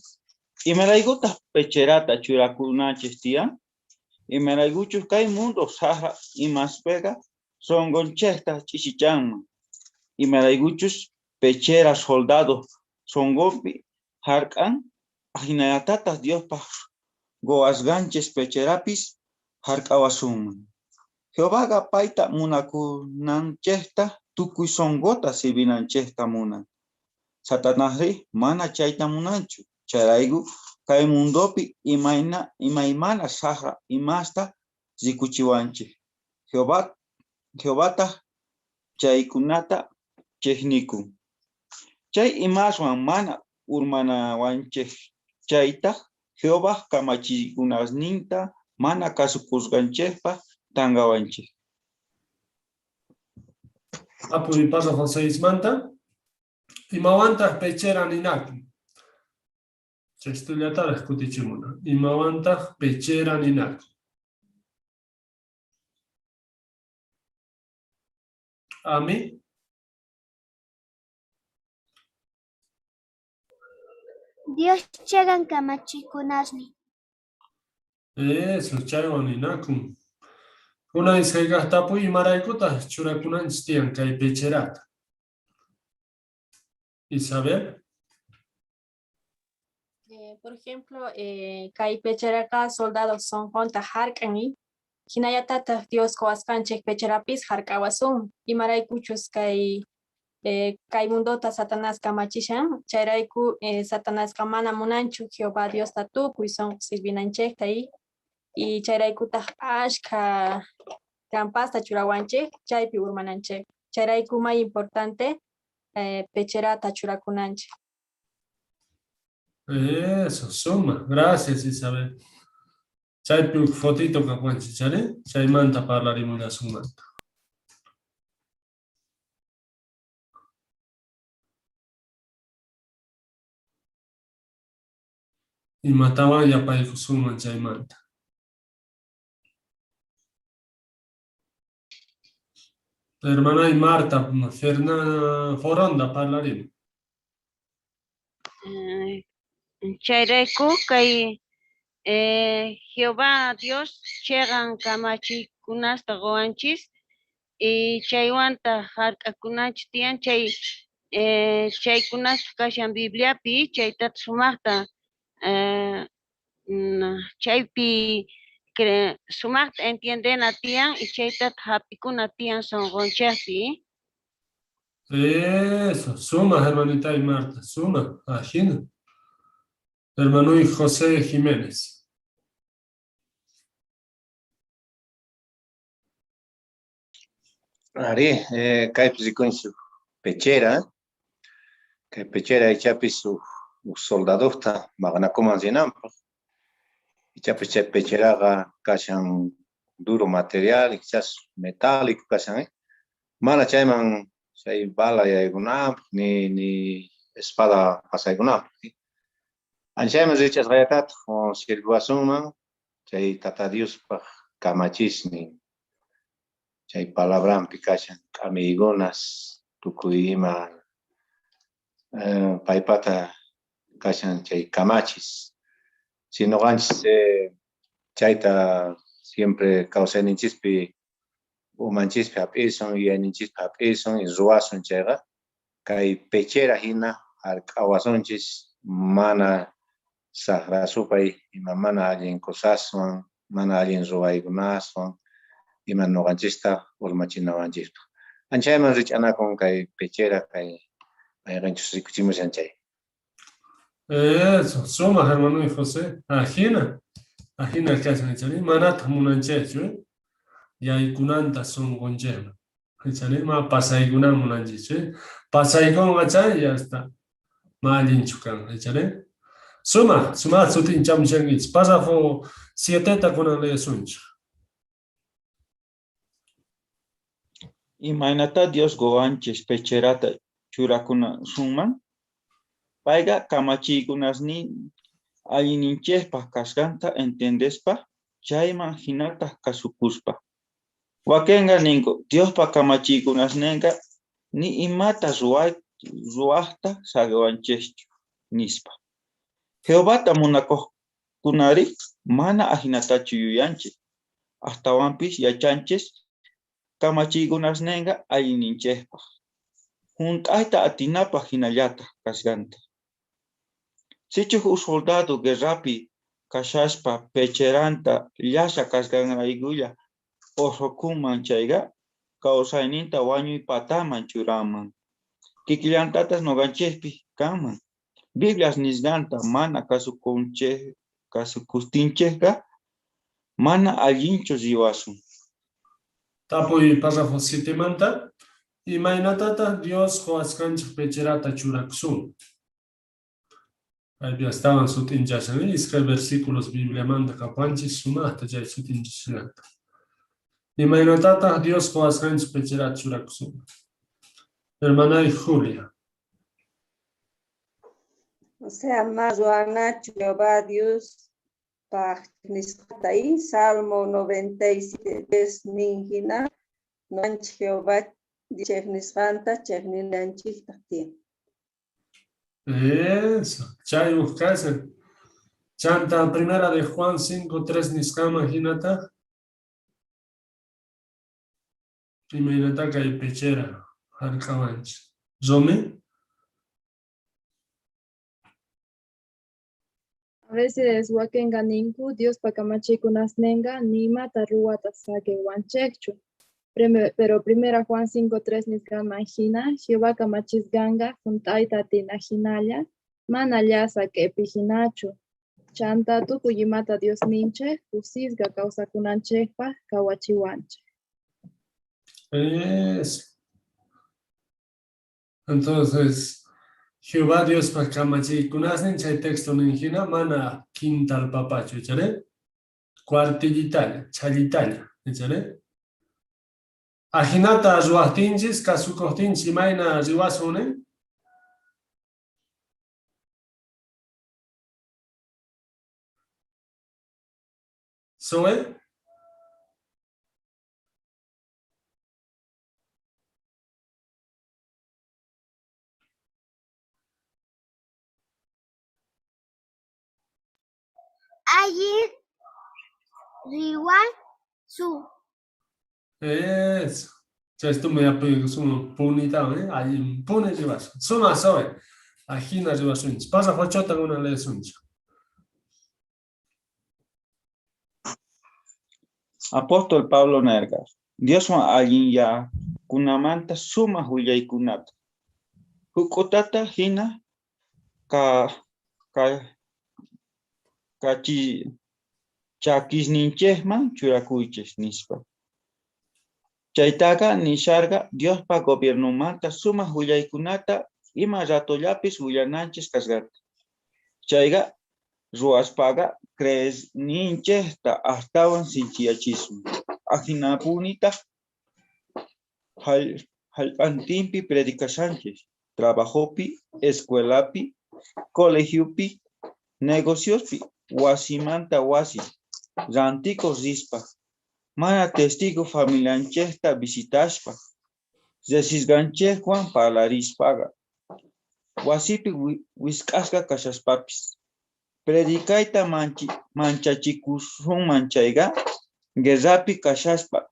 Imaraykutaj pecherata churakunanchej tiyan? Imaraykuchus kay mundo sajra imaspeqa sonqonchejta ch'ichichanman. Imaraykuchus pechera soldado sonqonpi jark'an, ajinallatataj Diospaj qowasqanchej pecherapis jark'awasunman. Jehovaqa payta munakunanchejta tukuy sonqota sirvinanchejta munan. Satanasrí mana chayta munanchu. Chayrayku kay mundopi imaymana sajra imasta rikuchiwanchej. Jehovataj chaykunata chejnikun. Chay imaswan mana urmanawanchej chaytaj Jehovaj kamachiykunasninta mana kasukusqanchejpaj tanqawanchej. Apuy párrafo 6 manta. Imawantaj pechera ninakun? Textollataraj kutichimuna. Imawantaj pechera ninakun? Ami. Dios cheqan kamachikunasnin. Eso, chaywan ninakun. Kunan iskay kaj tapuy, imaraykutaj churakunanchis tiyan kay pecherata? Isabel. Por ejemplo, kay pecheraqa soldados sonqonta jark'an, jinallatataj Dios qowasqanchej pecherapis jark'awasun, imaraykuchus kay mundota Satanás kamachishan, chayrayku Satanasqa mana munanchu Jehová Diosta tukuy sonqo sirvinanchejta y chayraykutaj ashkha trampasta churawanchej chaypi urmananchej. Chayrayku may importante pecherata churakunanchej. Eso, suma. Gracias, Isabel. Chaypi uj fotito kapuwanchej, chari? Chaymanta parlarimullasunmanta. Imatawan yapaykusunman chaymanta? Hermanay Marta Fernanda Foronda parlarimu. Chayrayku kay Jehová Dios cheqan kamachiykunasta qowanchis y chaywantaj jark'akunanchis tiyan chay chaykunasta kashan Bibliapi chaytataq sumaqta chaypi sumaqta entiendena tiyan y chaytataq jap'ikuna tiyan sonqonchejpi. Eso, suma, hermanita y Marta, suma, ajina. Hermano y José Jiménez. Ari, kaypi rikunchik pechera, kay pechera ichapis uj soldadojta maqanakuman rinanpaj. Ichapis chay pecheraqa kashan duro material, quizás metálico kashan, Mana chayman chay bala yaykunanpaj, ni espada pasaykunanpaj. Anchayman richasqayatataq sirviwasunman chay Tata Diospaj kamachisnin, chay palabranpi kashan k'amiykunas tukuy ima paypata kashan chay kamachis. Si noqanchis chayta siempre kawsayninchispi umanchispi hap'isun, yuyayninchispi hap'isun, y ruwasun chayqa, kay pechera hina hark'awasunchis mana saqra supay ima mana allin cosaswan, mana allin ruwaykunaswan, ima noqanchista urmachinawanchispaq. Anchayman rich'anakun kay pechera, kay mayqenchus rikuchimushan chay. Eso, sumaj hermano y José. Ajina, ajina kashan ichari, manataq munanchejchu, yaykunanta sonqonchejman. Ichari, ma pasaykunan munanchejchu, pasaykunqa chay, ya está. Ma allinchu kan, ichari. Sumaj, sumaj sutinchamushankichis. Párrafo 7 kunan leesunchej. Imaynatá Dios qowanchis pecherata churakunasunman? Payqa kamachiykunasnin allinninchejpaj kasqanta entendespa, chayman hinataq kasukuspa. Wakenqa ninku, Diospa kamachiykunasnenqa ni imata ruwajta saqewanchejchu, nispa. Jehovata munakojkunari mana ajinatachu yuyanchej, astawanpis yachanchis kamachiykunasnenqa allinninchejpaj. Junt'ayta atinapaj hinallataq kasqanta. Sichus uj soldado guerrapi kashaspa pecheranta llasa kasqanraykulla orqhokunman chayqa, kawsayninta wañuy pataman churanman. Kikillantatas noqanchejpi kanman. Biblias nisqanta mana kasukustinchejqa mana allinchu riwasun. Tapuy párrafo 7 manta. Imaynatataq Dios qowasqanchej pecherata churakusun? Kaypi astawan sut'inchashan, iskay versículos Bibliamanta kapuwanchis sumaqta chay sut'inchashananta. Imaynatataq Dios qowasqanchej pecherata churakusun? Hermanay Julia. O sea, más ruwanachu Jehová Dios paj nisqata y Salmo 97 nin hina noqanchej Jehová chejnisqanta chejninanchejtaj tiyan. Eso, chay uj kashan. Chanta primera de Juan 5:3 nisqaman hinataq. Imaynatá kay pechera jark'awanchis. Romy? veces wakenqa ninku Diospa kamachiykunasnenqa ni imata ruwata saqewanchejchu. Pero primera Juan 5:3 nisqanman jina, Jehová kamachisqanqa junt'ayta atina jinalla, mana llasa q'epi jinachu. Chanta tukuy imata Diosninchej kusisqa kawsakunanchejpaj qawachiwanchej. Eso. Entonces, Jehová Diospa kamachiykunasnin chay texto nin jina mana quintal papachu, ichare? Cuartillitalla, chhallitalla, ichare? Ajinata ruwajtinchis, kasukojtinchis imayna riwasun, ne? Zoe? Allin riwasun. Eso. Chay me apoyo punita, ¿eh? Allin puni riwasun. Suma Zoe. Ajina riwasunchis. Pasa jochota una leesunchis. Apóstol Pablo nerqa, Dioswan allinyakunamanta sumaq willaykunata. Huk'utata hina ka ka kachi chakisninchejman churakuychis nispa. Chaytaqa nisharqa Diospa gobiernomanta sumaq willaykunata ima ratollapis willananchis kasqanta. Chayqa ruwaspaqa creesninchejta astawan sinchiyachisun. Ajinapunitaq jallp'antinpi predicashanchis, trabajopi, escuelapi, colegiopi, negociospi, wasimanta wasi, rantikuq rispa, mana testigo familianchejta visitaspa, riqsisqanchejwan parlarispaqa, wasipi wisq'asqa kashaspapis. Predicayta manchachikusunman chayqa, guerrapi kashaspa,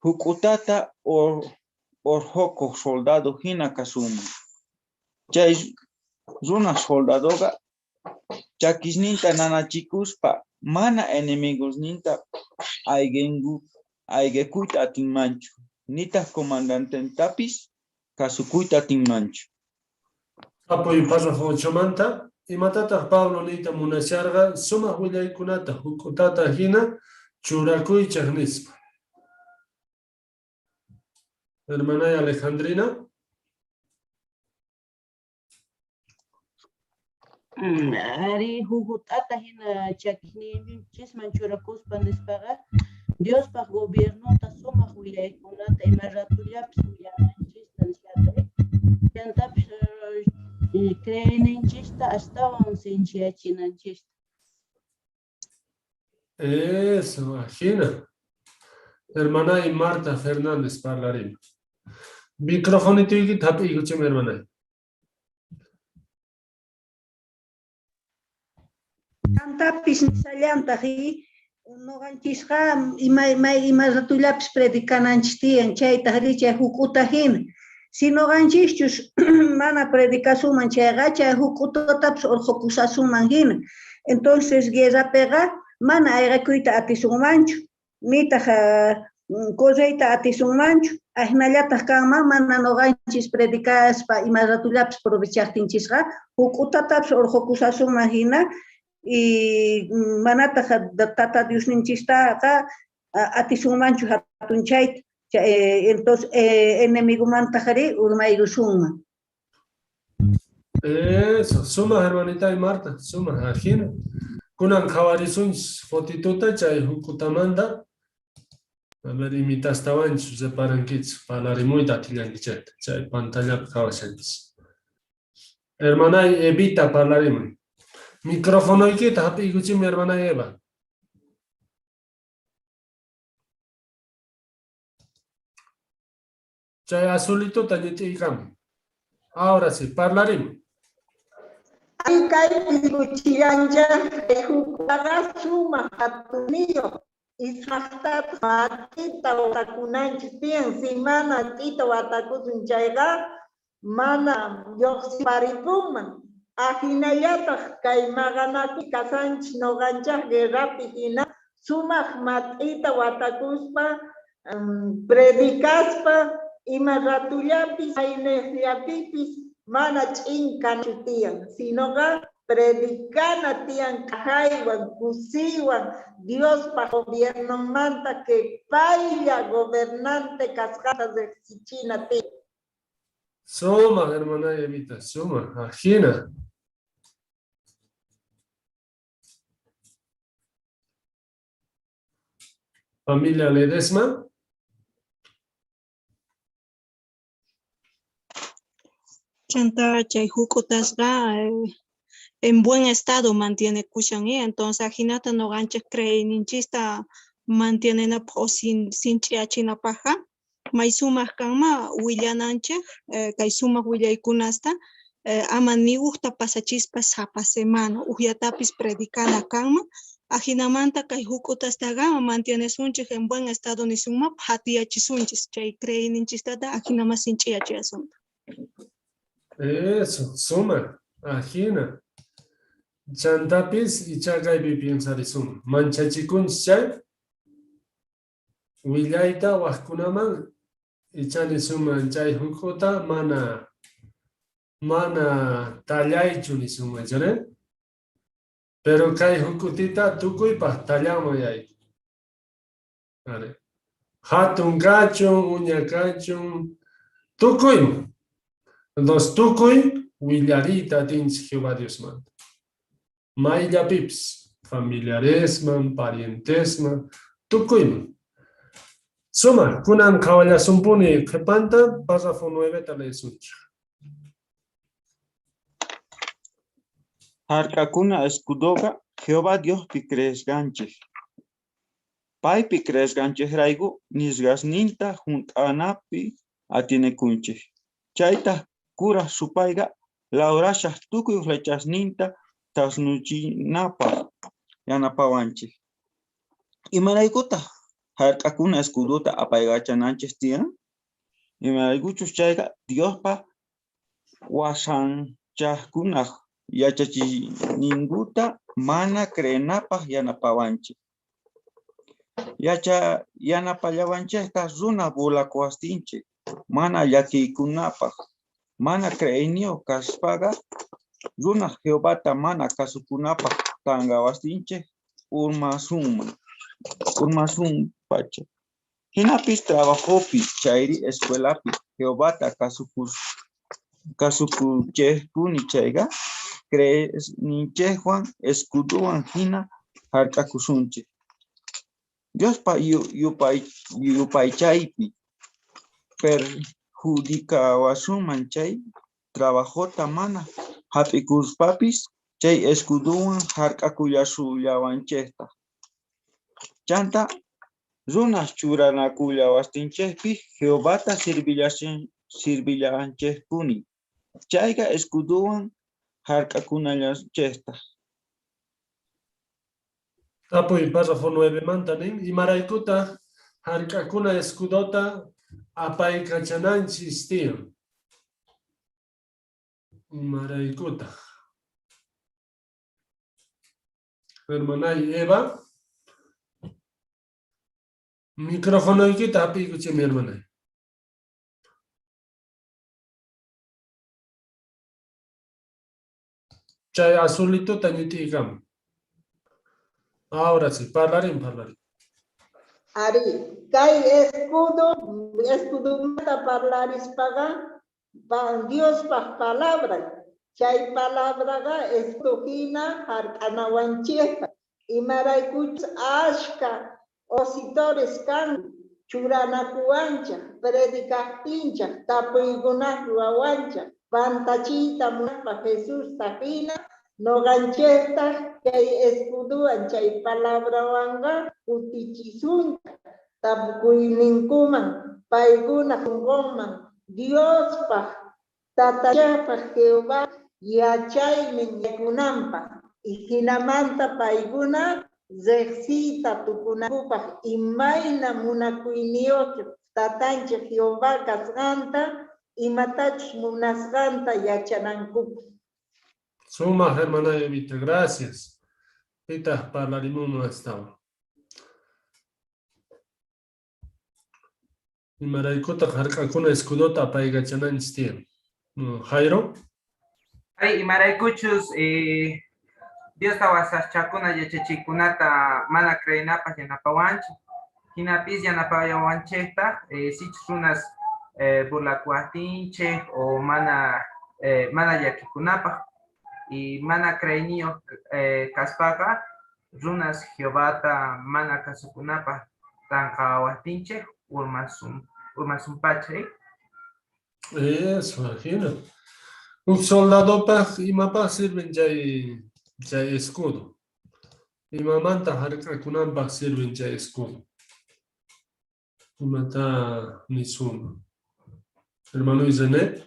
huk'utata orqhokuq soldado hina kasunman. Chay runa soldadoqa chakisninta nanachikuspa mana enemigosninta ayqekuyta atinmanchu, nitaq comandantentapis kasukuyta atinmanchu. Apoy párrafo 8manta, imatataq Pablo niyta munasharqa sumaq willaykunata huk'utata hina churakuychej nispa. Hermanay Alejandrina. Ari huk'utata hina chakisninchisman churakuspa nispaqa Diospaj gobiernota sumaq willaykunata ima ratullapis willananchista nisharqa. Chantapis creeyninchista astawan sinchiyachinanchista. Eso, ajina. Hermanay Marta Fernández parlarima. Microfonitoykita hap'iykuchim, hermanay. Chantapis nisallantaq noqanchisqa ima ratullapis predicananchis tiyan, chaytaq ri chay huk'uta hina. Si noqanchischus mana predicasunman chayqa, chay huk'utatapis urqhukusasunman hina. Entonces guerrapiqa mana ayqekuyta atisunmanchu, nitaq correyta atisunmanchu. Ajinallataq kanman mana noqanchis predicaspa ima ratullapis provechaqtinchisqa, huk'utatapis urqhukusasunman hina, y manataq Tata Diosninchistaqa atisunmanchu hatunchayta. Entonces enemigomantaqri urmayrusunman. Eso, suma hermanita y Marta, suma, ajina. Kunan qhawarisunchis fotituta chay huk'utamanta. A ver, imitastawanchus reparankichis, parlarimuyta atillankichayta, chay pantallapi qhawashanchis. Hermanay Evita parlarimuy. Microfonoykita hap'iykuchimmi, hermanay Eva. Chay azulituta ñit'iykamuy. Ahora sí, parlarimuy. Kay rikuchillanchaj huk'utaqa sumaq hatuniyuq ismaqtataq mat'ita watakunanchis tiyan. Si mana mat'ita watakusun chayqa mana lluqsiparipunman. Ajinallataj kay maqanakuy kashanchej noqanchej guerrapi jina sumaq mat'ita watakuspa predicaspa ima ratullapis maynejllapipis mana ch'in kanachu tiyan, sinoqa predicana tiyan k'ajaywan kusiywan Diospa gobiernonmanta que paylla gobernante kasqanta rejsichina tiyan. Sumaj, hermana Evita, sumaj, ajina. Familia Ledesma. Chanta chay juk'utasqa en buen estado mantienekushan, entonces ajinata noqanchej creeyninchista mantienenapaj o sinch'iachinapajqa may sumaq kanman willananchej kay sumaq willaykunasta ama ni ujta pasachispa sapa semana ujllatapis predicana kanman, ajinamanta kay juk'utastaqa mantienesunchej en buen estado nisunman phatiyachisunchis chay creeyninchistata ajinama sinch'iyachiyasunta. Eso, suma, ajina. Chantapis ichá kaypi piensarisunman, manchachikunchis chay willayta wajkunaman ichá nisunman chay juk'uta mana tallaychu nisunman, chare? Pero kay juk'utita tukuypaj tallanman yayku. Are. Hatun kachun, uña kachun, tukuyman. Entonces tukuy willariyta atinchis Jehová Diosmanta. Mayllapipis, familiaresman, parientesman, tukuyman. Suma, kunan qhawallasunpuni qhepanta, párrafo 9ta leesunchej. Hark'akuna escudoqa Jehová Diospi creesqanchej. Paypi creesqanchejrayku nisqasninta junt'anapi atienekunchej. Chaytaj kuraj supayqa lawrashaj tukuy flechasninta thasnuchinapaj yanapawanchej. Imaraykutaj hark'akuna escudota apaykachananchej tiyan? Imaraykuchus chayqa Diospa wasanchajkunaj yachachiyninkuta mana creenapaj yanapawanchej. Yanapallawanchejtaj runa burlakuwastinchej mana llakiykunapaj, mana creeyniyoj kaspaqa runa Jehovata mana kasukunapaj tanqawastinchej urmasunpacha. Jinapis trabajopi chayri escuelapi Jehovata kasukuchejpuni chayqa creeyninchejwan escudowan jina jark'akusunchej. Diospa yupaychaypi perjudicawasunman chay trabajota mana jap'ikuspapis chay escudowan jark'akullasullawanchejtaj. Chanta runas churanakullawastinchejpi Jehovata sirvillanchejpuni. Chayqa escudowan jark'akunallanchejtaj. Tapuy párrafo 9 manta nin, imaraykutaj jark'akuna escudota apaykachananchis tiyan? Imaraykutaj? Hermanay Eva. Microfonoykita hap'iykuchay, mi hermanay. Chay azulituta ñit'iykama. Ahora sí, parlarin, parlarin. Ari, kay escudo, escudomanta parlarispaqa Diospaj palabra. Chay palabraqa escudo hina hark'anawanchejpaj. Imaraykuchus ashka opositores kan churanakuwanchej, predicajtinchej, tapuykunaj ruwawanchej, pantachiyta munaspa Jesusta hina, noqanchejtaj chay escudowan, chay palabrawanqa kutichisunchej tapukuyninkuman, paykuna sunqunman, Diospaj, Tatachejpaj Jehová yachaynin yaykunanpaj, y jinamanta paykuna rejsiyta tukunankupaj imayna munakuyniyoj tatanchej Jehová kasqanta, imatachus munasqanta yachanankupaj. Sumaj, hermana Evita, gracias. Pitaj parlarimunman astawan? Imaraykutaj jark'akuna escudota apaykachananchis tiyan? Jairo? Ay, imaraykuchus Diosta wasachakuna yachachiykunata mana creenapaj yanapawanchej. Jinapis yanapawanchejtaj sichus runas burlakuwajtinchej o mana llakikunapaj. Y mana creeyniyoj kaspaqa runas Jehovata mana kasukunapaj tanqawajtinchej urmasunpacha. Eso, ajina. Uj soldadopaj imapaj sirven chay escudo? Imamanta jark'akunanpaj sirven chay escudo? Imata nisunman? Hermano Isenet.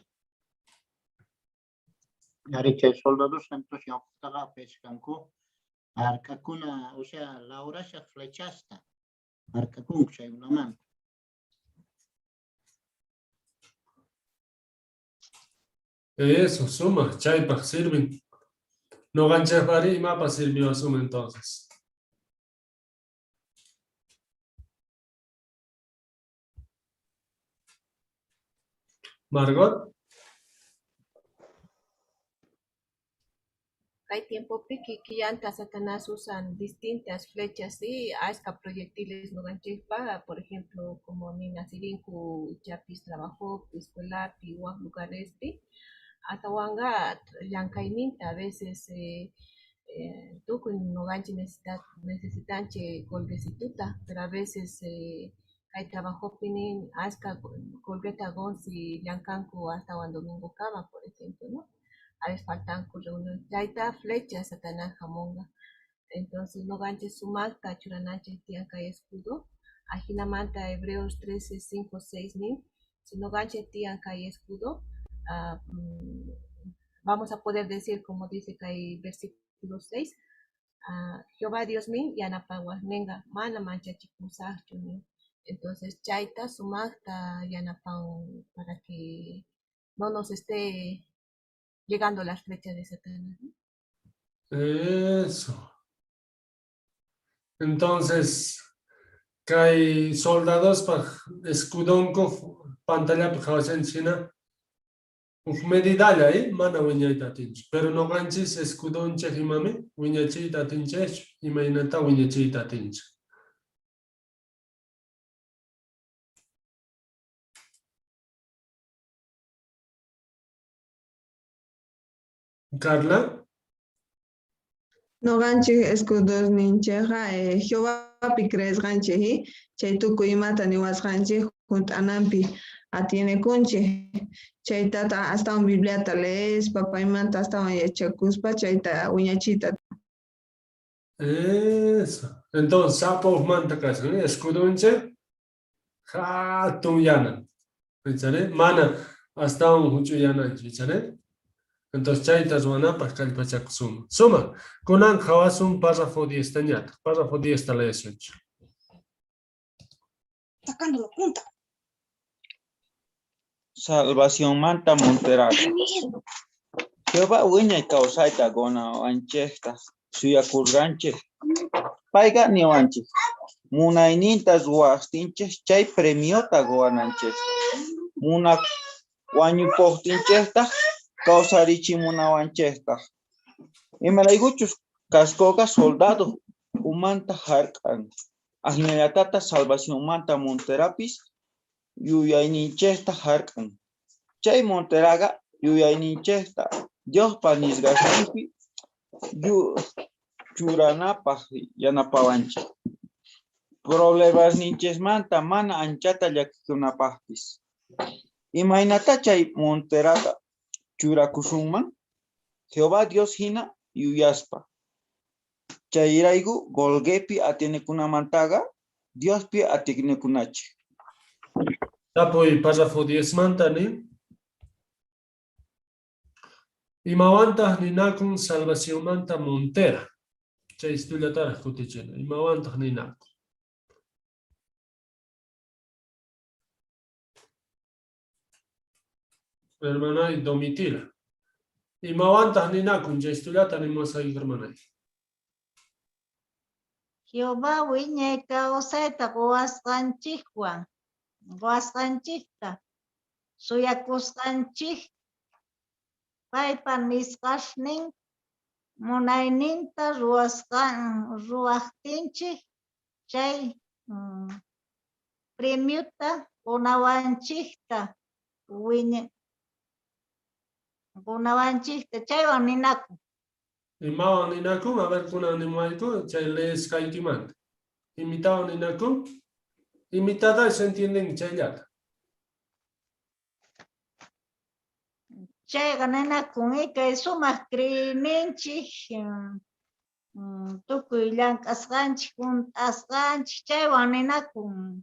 Ari chay soldados entonces ñawpaqtaqa pescanku jark'akuna, o sea, lawrashaq flechasta jark'akunku chaykunamanta. Eso, sumaj, chaypaj sirven. Noqanchejpari imapaj sirviwasun entonces. Margot. Kay tiempopi kikillanta Satanás usan distintas flechas y hasta proyectiles noqanchejpa, por ejemplo, como nina sirinku, ichapis trabajopi, escuelapi, waj lugarespi, atawanqa llank'ayninta a veces tukuy noqanchej necesitanchej qolqesituta, pero a veces kay trabajopi nin ashka qolqeta qon si llank'anku astawan domingo kama, por ejemplo, ¿no? A veces faltanku reunión, chayta flecha Satanás jamonqa. Entonces noqanchej sumaqta churananchej tiyan kay escudo, ajinamanta Hebreos 13, 5, 6 nin, si noqanchej tiyan kay escudo, vamos a poder decir, como dice kay versículo 6, Jehová Dios min yanapawajnenqa mana manchachikusaqchu nin. Entonces chayta sumaqta yanapan para que no nos esté llegando las flechas de Satanás, ¿no? Eso. Entonces, kay soldadospaj escudonku pantallapi qhawashanchis hina, uj medidalla, mana wiñayta atinchu. Pero noqanchis escudonchej imami wiñachiyta atinchejchu, imaynata wiñachiyta atinchej. Carla. Noqanchej escudosninchejqa Jehovapi creesqanchej, chay tukuy imata niwasqanchej junt'ananpi atienekunchej. Chaytata astawan Bibliata leespa, paymanta astawan yachakuspa, chayta wiñachiyta. Eso. Entonces, sapo ujmanta kashan, escudonchej hatun yana. Ichari? Mana astawan huch'uyananchu, ichari? Entonces, chayta ruwanapaj kallpachakusunman. Suma, kunan qhawasun párrafo 10 tañataq. Párrafo 10 ta leesunchik. Sacando la punta. Salvacionmanta monteraqa. Jehová wiñay kawsayta qunawanchejta suyakurqanchej. Payqa niwanchej munayninta ruwajtinchej chay premiota quwananchejta. Muna wañupojtinchejtaj kawsarichimunawanchejtaj. Imaraykuchus cascoqa soldado umanta jark'an. Ajinallatata salvacionmanta monterapis yuyayninchejta jark'an. Chay monteraqa yuyayninchejta Diospa nisqasninpi churanapaj yanapawanchej. Problemasninchejmanta mana anchata llakikunapajpis. Imaynata chay monterata churakusunman? Jehová Dios hina yuyaspa. Chayrayku qolqepi atienekunamantaqa Diospi atienekunachej. Tapuy párrafo 10 manta nin. Imawantaj ninakun salvacionmanta montera. Chay istullataraj kutichina. Imawantaj ninakun. Hermana Domitila. Imawantaj ninakun chaystullata nimuwasqayki, hermanay. Jehová wiñay kawsayta quwasqanchikwan, quwasqanchikta suyakusqanchik, paypa nisqasnin munayninta ruwajtinchik chay premiota qunawanchikta qunawanchikta chaywan ninakun. Imawan ninakun? A ver, kunan nimuwayku chay leesqaykimanta. Imitawan ninakun? Imitada se entienden chayllata. Chayqa ninakun kay sumaq creeyninchik, tukuy llank'asqanchik, junt'asqanchik, chaywan ninakun.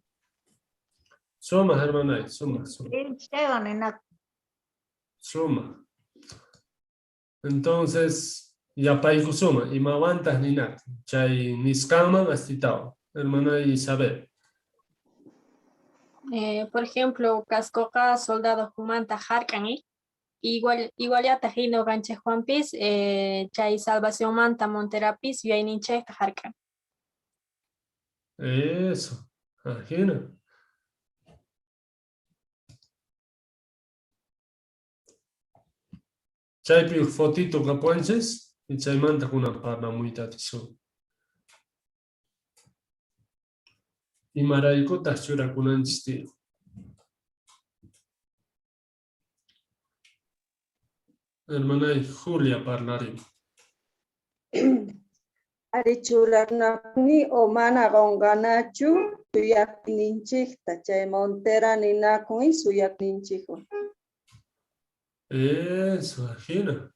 Sumaq, hermanay, sumaq, sumaq. Chaywan ninakun. Sumaq. Entonces, yapaykusuma, imawantaj ninakun? Chay nisqanman astitawan. Hermanay Isabel. Por ejemplo, cascoqa soldado manta hark'an, Igual, iguallataq noqanchikwanpis chay salvacionmanta monterapis yuyayninchikta hark'an. Eso, ajina. Chaypi uj fotito kapuwanchis y chaymanta kunan parlamuyta atisun. Imaraykutaj churakunanchis tiyan? Hermanay Julia parlarin. Ari churakunapuni o mana qonqanachu suyakninchikta, chay montera ninakun suyakninchikwan. Eso, ajina.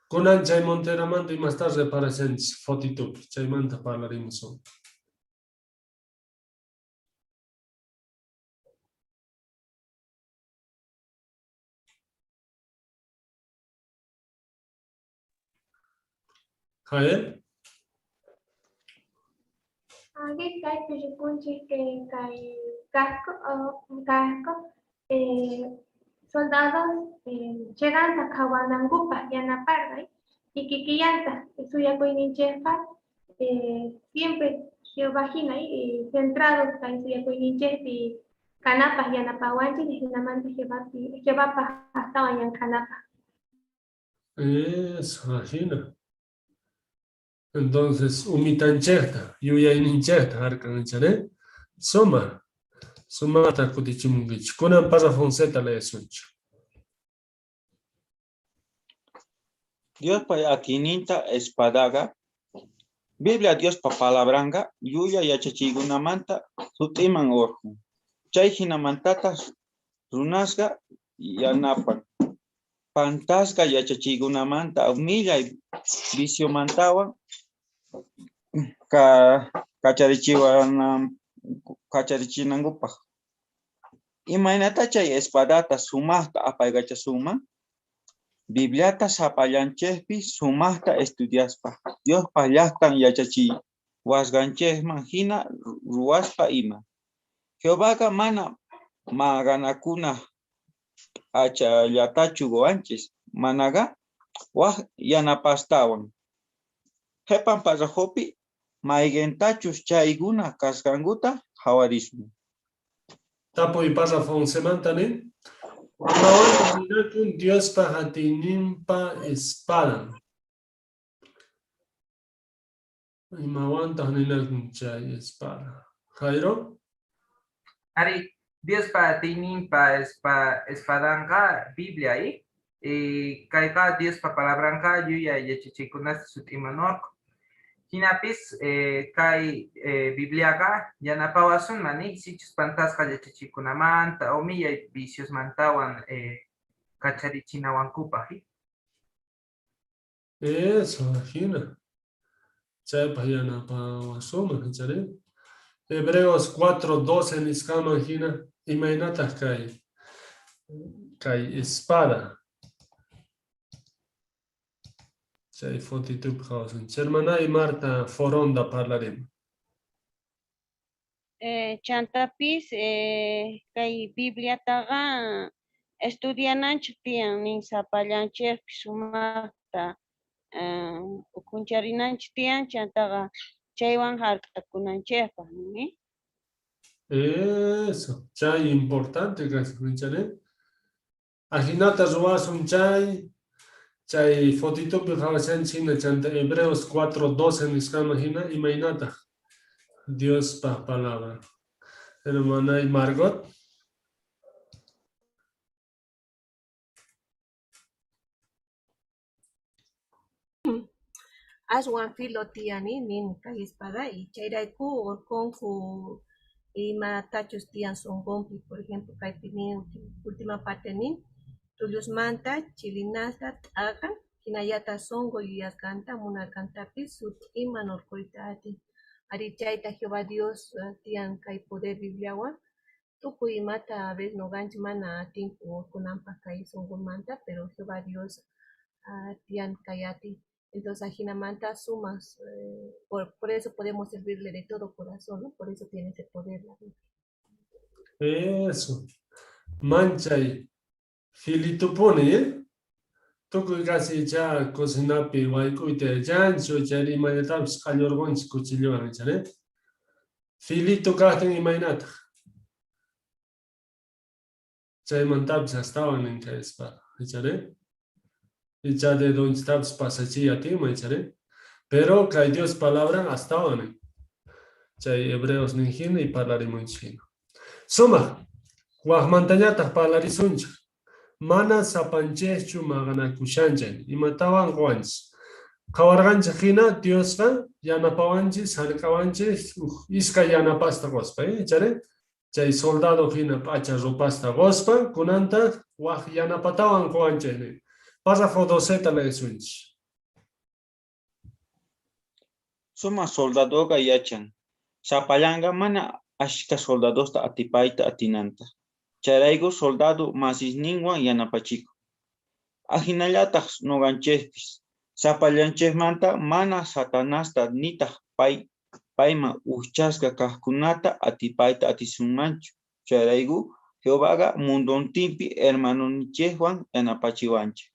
Kunan chay monteramanta imasta reparashanchis fotitupi, chaymanta parlarimusun. Jael. Ari kaypi rikunchik kay casco, casco soldados cheganta qhawanankupaq yanaparqa y kikillanta suyakuyninchikqa siempre Jehová hina centrado kay suyakuyninchikpi kanapaq yanapawanchik hinamanta Jehovapaq astawan llank'anapaq. Eso, ajina. Entonces, umitanchikta, yuyayninchikta hark'anchik, ¿eh? Suma, sumata kutichimunkichik. Kunan párrafo 11 leesunchik. Diospa atiyninta espadaqa, Biblia Diospa palabranqa llulla yachachiykunamanta sut'iman urqhun. Chay hinamantataq runasqa yanapan. Pantasqa yachachiykunamanta millay viciomantawan kacharichinankupaq. Imaynata chay espadata sumaqta apaykachasunman? Bibliata sapallanchikpi sumaqta estudiaspa, Diospa llaqtan yachachiwasqanchikman hina ruwaspa ima. Jehovaqa mana maqanakuna p'achallatachu quwanchis, manaqa waj yanapastawan. Qhipan parrafopi mayqintachus chaykuna kasqankuta qhawarisun. Tapuy párrafo 11manta nin. Imawantaq ninakun Diospa atiyninpa espadan? Imawantaq ninakun chay espada? Jairo? Ari, Diospa atiyninpa espadanqa Biblia, kayqa Diospa palabranqa llulla yachachiykunasta sut'iman urqhun. Hinapis kay Bibliaqa yanapawasunman, sichus pantasqa yachachiykunamanta o millay viciosmantawan kacharichinawankupaq. Eso, ajina. Chaypaq yanapawasunman, ichari. Hebreos 4:12 nisqanman hina, imaynataq kay espada? Chay fotitupi qhawasunchik. Hermanay Marta Foronda parlarimun. Chantapis kay Bibliataqa Estudiananchej tiyan nin sapallanchejpi sumajta ukhuncharinanchej tiyan chantaqa chaywan jark'akunanchejpaj nin. Eso, chay importante kashan, Ajinata ruwasun chay, chay fotitopi qhawashanchik hina chanta Hebreos 4:12 nisqanman hina imaynataq Diospa palabra. Hermana Margot. Aswan filo tiyani nin kay espada y chayrayku orqonku imatachus tiyan sonqonpi, por ejemplo kaypi nin última parte nin tullusmanta chilinasta t'aqan hinallata sonqo yuyasqanta munasqantapis sut'iman orqhoyta atin. Ari chayta Jehová Dios tiyan kay poder Bibliawan tukuy imata a veces noqanchik mana atinku orqhonanpaq kay sonqomanta, pero Jehová Dios tiyan kay atin. Entonces, ajinamanta sumas, por eso podemos servirle de todo corazón, ¿no? Por eso tiene ese poder la Biblia. Eso. Manchay filitupuni, ¿eh? Tukuy casi icha cocinapi wayk'uyta yachanchu, chayri imaynatapis qallurqunchik cuchillowan, ichari. Filito kajtin imaynataq. Chaymantapis astawan nin kay espada, ichari. Icha dedonchitapis pasachiy atinman, ichari. Pero kay Dios palabran astawan nin. Chay Hebreos nin hina y parlarimunchik hina. Sumaq, wajmantañataq parlarisunchik. Mana sapanchejchu maqanakushanchik, imatawan qowanchis. Qhawarqanchik hina Diosqa yanapawanchis, hark'awanchis, uj iskay yanapasta qospa, ichari? Chay soldado hina p'acha ropasta qospa, kunantaq waj yanapatawan qowanchik nin. Párrafo 12 ta leesunchik. Sumaq soldadoqa yachan, sapallanqa mana ashka soldadosta atipayta atinanta. Chayrayku soldado masisninwan yanapachikun. Ajinallataq noqanchejpis, sapallanchejmanta mana Satanasta nitaq payman ujchasqa kajkunata atipayta atisunmanchu. Chayrayku Jehovaqa mundontinpi hermanonchejwan yanapachiwanchej.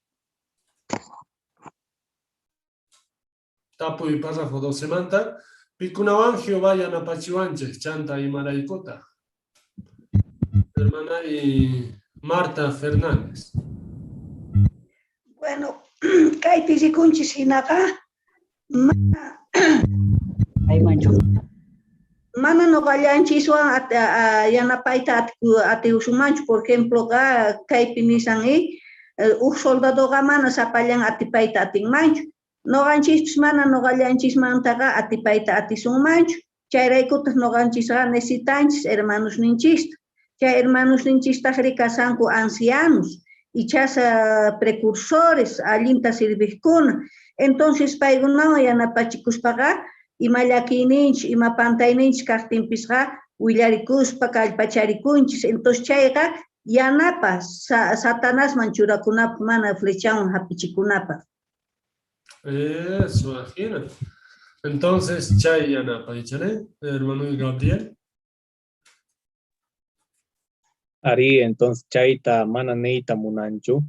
Tapuy párrafo 12 manta, pikunawan Jehová yanapachiwanchej chanta imaraykutaq. Hermana y Marta Fernández. Bueno, kaypi rikunchis hinaqa mana noqallanchiswan yanapayta atiusunmanchu. Por ejemplo, kaypi nisan uj soldadoqa mana sapallan atipayta atinmanchu. Noqanchispis mana noqallanchismantaqa atipayta atisunmanchu. Chayraykutaq noqanchisqa necesitanchis hermanosninchista. Chay hermanosninchistaqri kasanku ancianos, ichas precursores, allinta sirviqkuna. Entonces paykunawan yanapachikuspaqa ima llakiyninchis, ima pantayninchis kaqtinpisqa willarikuspa kallpacharikunchis. Entonces chayqa yanapa Satanasman churakunapaq mana flechawan hapichikunapaq. Eso, imagina. Entonces chay yanapa, ichare, hermano Gabriel. Ari, entonces chayta mana niyta munanchu,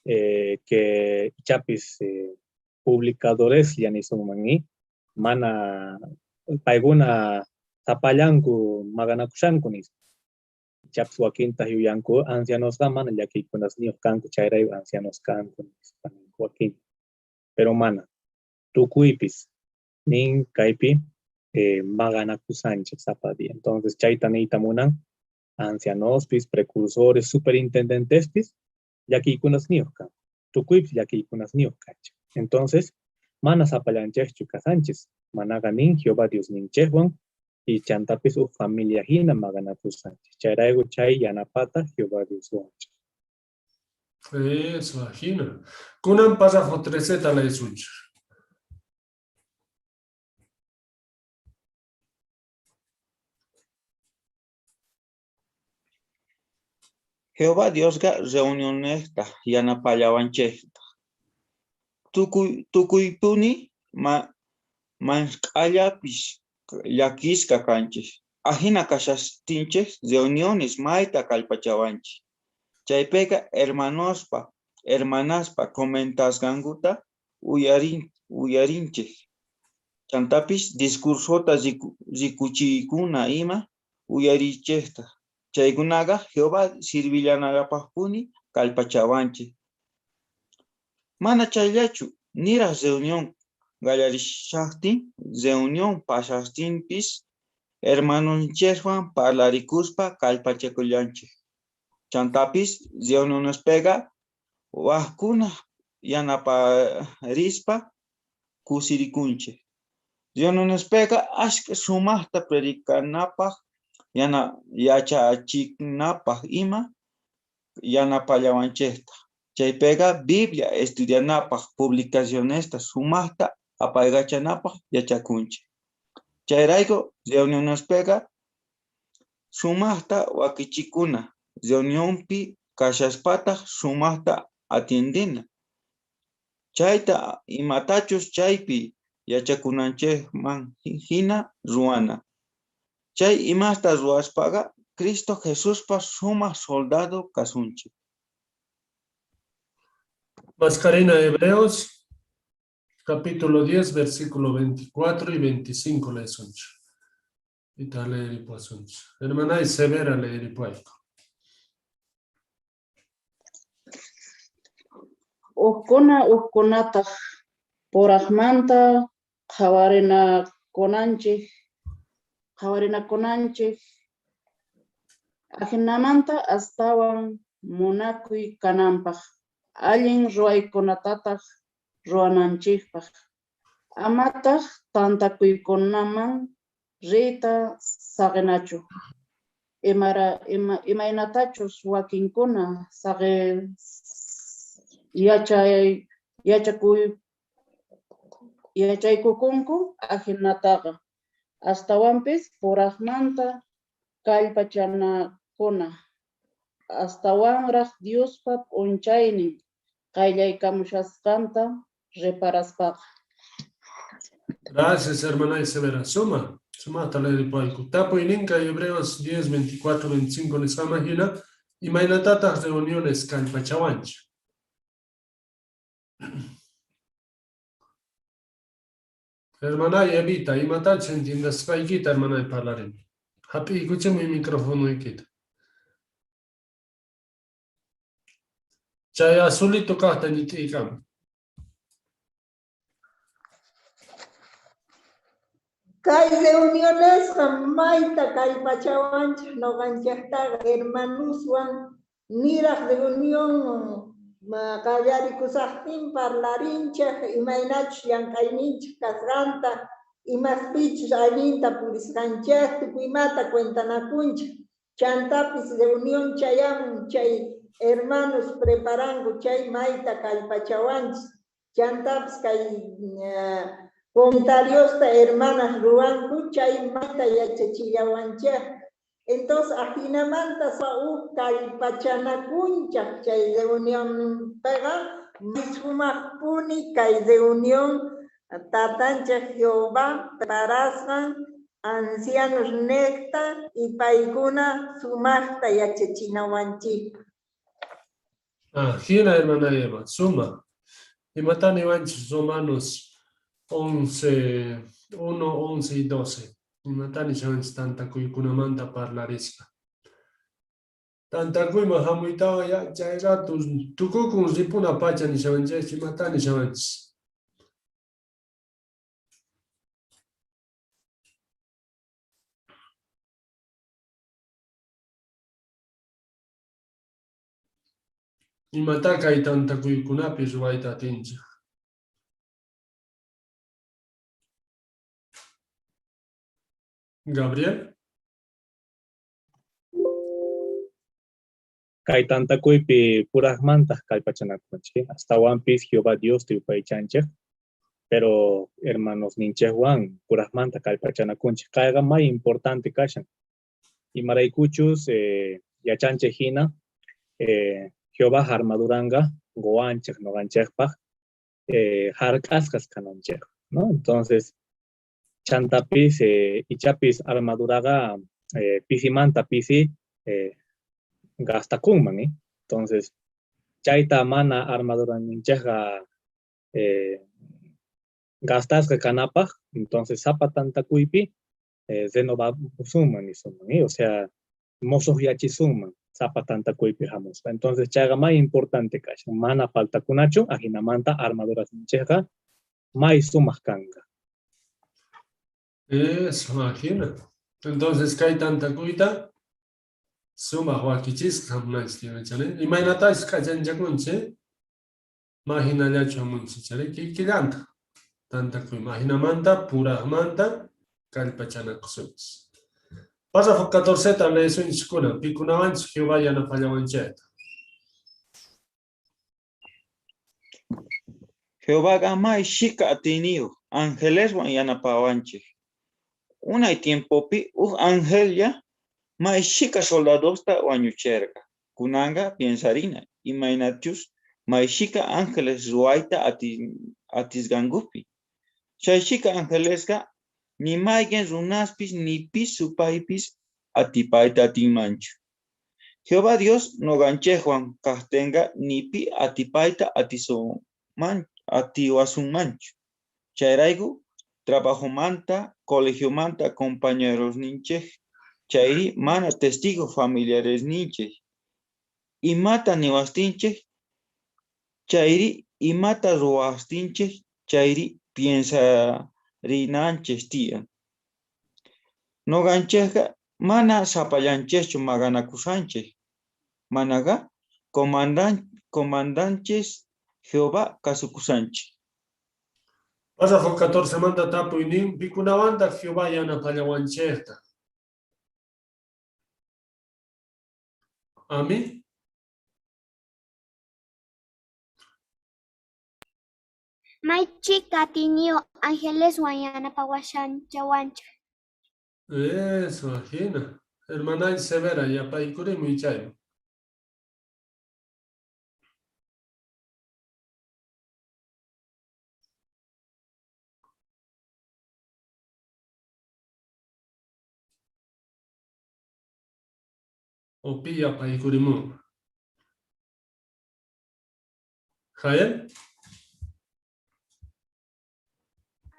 que ichapis publicadores llanisunman mana paykuna sapallanku maqanakushanku nispa. Ichapis wakintaj yuyanku ancianosqa mana llakiykunasniyuq kanku chayrayku ancianos kanku nispa wakin. Pero mana tukuypis nin kaypi maqanakusanchik sapa día. Entonces chayta niyta munan ancianospis, precursores, superintendentespis llakiykunasniyuq kanku. Tukuypis llakiykunasniyuq kanchik. Entonces mana sapallanchejchu kasanchis, manaqa nin Jehová Diosninchejwan y chantapis uj familia hina maqanakusanchis. Chayrayku chay yanapata Jehová Dioswanchik. Eso, ajina. Kunan párrafo 13 ta leesunchik. Jehová Diosqa reunionesta yanapallawanchejta. Tukuypuni mask'allapis llakisqa kanchej. Ajina kashastinchej reuniones mayta kallpachawanchej. Chaypeqa hermanospa, hermanaspa comentasqankuta uyarinchej. Chantapis discursota rikuchiykuna ima uyarinchejtaj. Chaykunaqa Jehová sirvillanapajpuni kallpachawanchej. Mana chayllachu, niraj reunión qallarishajtin, reunión pasajtinpis hermanonchejwan parlarikuspa kallpachakullanchej. Chantapis reunionespeqa wajkuna yanaparispa kusirikunchej. Reunionespeqa ashkha sumajta predicanapaj, yachachinapaj ima yanapallawanchejtaj. Chaypeqa Biblia estudianapaj, publicacionesta sumajta apaykachanapaj yachakunchej. Chayrayku reunionespeqa sumajta wakichikuna, reunionpi kashaspataj sumajta atiendena. Chayta imatachus chaypi yachakunanchejman jina ruwana. Chay imasta ruwaspaqa Cristo Jesuspa sumaj soldado kasunchej. Mascarena Hebreos, capítulo 10, versículo 24 y 25 leesunchej. Ita leeripuasunchej. Hermanay Severa leeripuayku. Ujkuna ujkunataj purajmanta qhawarinakunanchej, ajinamanta astawan munakuy kananpaj, allin ruwaykunatataj ruwananchejpaj. Amataj tantakuykunaman riyta saqenachu, imaynatachus wakinkuna yachaykukunku ajinataqa. Astawanpis purajmanta kallpachanakuna, astawanraj Diospa p'unchaynin qayllaykamushasqanta reparaspaqa. Gracias, hermana Isabela. Suma, sumata leeripuayku. Tapuyninka Hebreos 10, 24, 25 nisqaman jina, imaynatataq reuniones kallpachawanchik? Hermanay Evita, imatachus entiendesqaykita hermanay parlarini. Hap'iykuchimuy microfonoykita. Chay azulito kajta ñit'iykama. Kay reunionesqa mayta kallpachawanchej noqanchejtaqa hermanoswan niraj reunión qallarikusajtin parlarinchej imaynachus llank'ayninchej kasqanta, imaspichus allinta purisqanchej, tukuy imata cuentanakunchej. Chantapis reunión chayamun chay hermanos preparanku chay mayta kallpachawanchis. Chantapis kay comentariosta hermanas ruwanku chay mayta yachachillawanchej. Entonces ajinamanta uj kallpachanakunchej chay reunionpeqa may sumajpuni kay reunión tatanchej Jehová preparasqan ancianos nejta y paykuna sumajta yachachinawanchikpaj. Ah, jina hermana Eva, suma. Imatá niwanchis Romanos 11, 1, 11 y 12. Imatá nishawanchis tantakuykunamanta parlarispa. Tantakuyman hamuytawan ya chay rato tukukun ripuna pacha nishawanchis, imatá nishawanchis. Imatá kay tantakuykunapi ruwayta atinchej? Gabriel? Kay tantakuypi purajmantaj kallpachanakunchej, astawanpis Jehová Diosta yupaychanchej, pero hermanosninchejwan purajmanta kallpachanakunchej. Kayqa may importante kashan. Imaraykuchus yachanchej jina Jehovaj armaduranqa qowanchej noqanchejpaj jark'asqas kananchej, ¿no? Entonces, chantapis ichapis armaduraqa pisimanta pisi gastakunman, Entonces, chayta mana armaduraninchejqa gastasqa kanapaj, entonces sapa tantakuypi renovasunman nisunman, o sea, mosojyachisunman sapa tantakuypi jamuspa. Entonces chayqa may importante kashan, mana faltakunachu, ajinamanta armadurasninchejqa may sumaj kanqa. Eso, ajina. Entonces kay tantakuyta sumaj wakichisqa jamunanchis tiyan, chari. Imaynatachus k'achanchakunchis, ma jinallachu jamunchis, chari, kikillanta tantakuyman. Ajinamanta purajmanta kallpachanakusunchis. Párrafo 14ta leesunchis kunan, pikunawanchus Jehová yanapallawanchejta. Jehovaqa may chhika atiyniyoj angeleswan yanapawanchej. Unay tiempopi uj angellla may chhika soldadosta wañucherqa. Kunanqa piensarina imaynachus may chhika ángeles ruwayta atisqankupi. Chay chhika angelesqa ni mayqen runaspis ni pi supaypis atipayta atinmanchu. Jehová Dios noqanchejwan kajtenqa ni pi atipayta atiwasunmanchu. Chayrayku trabajomanta, colegiomanta compañerosninchej chayri mana testigo familiaresninchej imata niwastinchej chayri imata ruwastinchej chayri piensarinanchej tiyan. Noqanchejqa mana sapallanchejchu maqanakushanchej, manaqa comandanchis Jehová kasukushanchej. Párrafo 14 manta tapuynin, pikunawantaj Jehová yanapallawanchejta? Ami? May chhika atiyniyoj angeleswan yanapawashanchawanchej. Eso, ajina. Hermananchis Severa, yapaykurimuy chayman. O pi yapaykurimun. Jael?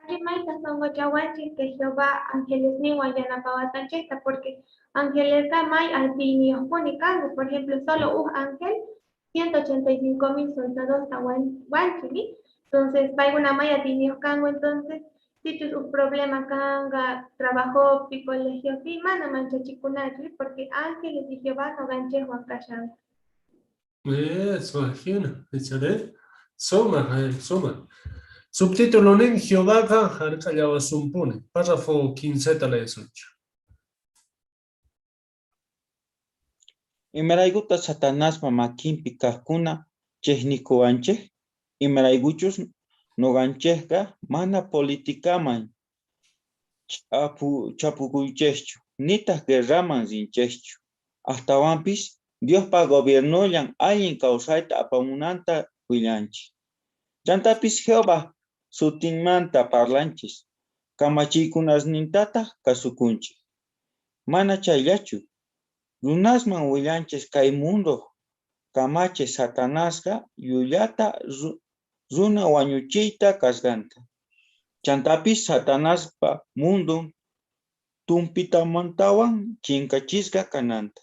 Ari mayta sonqochawanchej que Jehová angelesninwan yanapawasqanchejta, porque angelesqa may atiyniyojpuni kanku. Por ejemplo, solo uj ángel 185.000 soldadosta wanchin, Entonces, paykuna may atiyniyoj kanku, entonces, sichus uj problema kanqa trabajopi, colegiopi, mana manchachikunachu, porque ángeles y Jehová noqanchejwan kashanku. Eso, ajina, echaré. Suma, Jael, suma. Subtítulo nin Jehovaqa jark'allawasumpuni. Párrafo 15ta leesunchej. Imaraykutaj Satanaspa makinpi kajkuna chejnikuwanchej? Imaraykuchus noqanchejqa mana politicaman chhapukuychejchu, nitaj guerraman rinchejchu. Astawanpis Diospa gobiernollan allin kawsayta apamunanta willanchej. Chantapis Jehová sutinmanta parlanchis, kamachiykunasnintataj kasukunchej. Mana chayllachu, runasman willanchej kay mundo kamachej Satanasqa llullata runa wañuchiyta kasqanta. Chantapis Satanaspa mundon tumpitamantawan chinkachisqa kananta.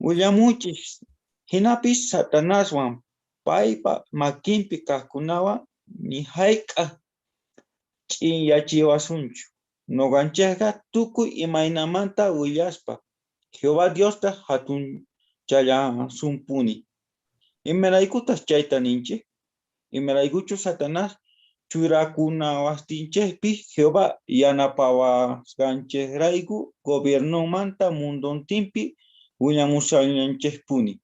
Willamunchis jinapis Satanaswan paypa makinpi kajkunawan ni jayk'aj ch'inyachiwasunchu. Noqanchejqa tukuy imaynamanta willaspa Jehová Diosta jatunchallasunpuni. Imaraykutaj chayta ninchej? Imaraykuchus Satanás churakunawastinchejpi Jehová yanapawasqanchejrayku gobiernomanta mundontinpi willamushallanchejpuni.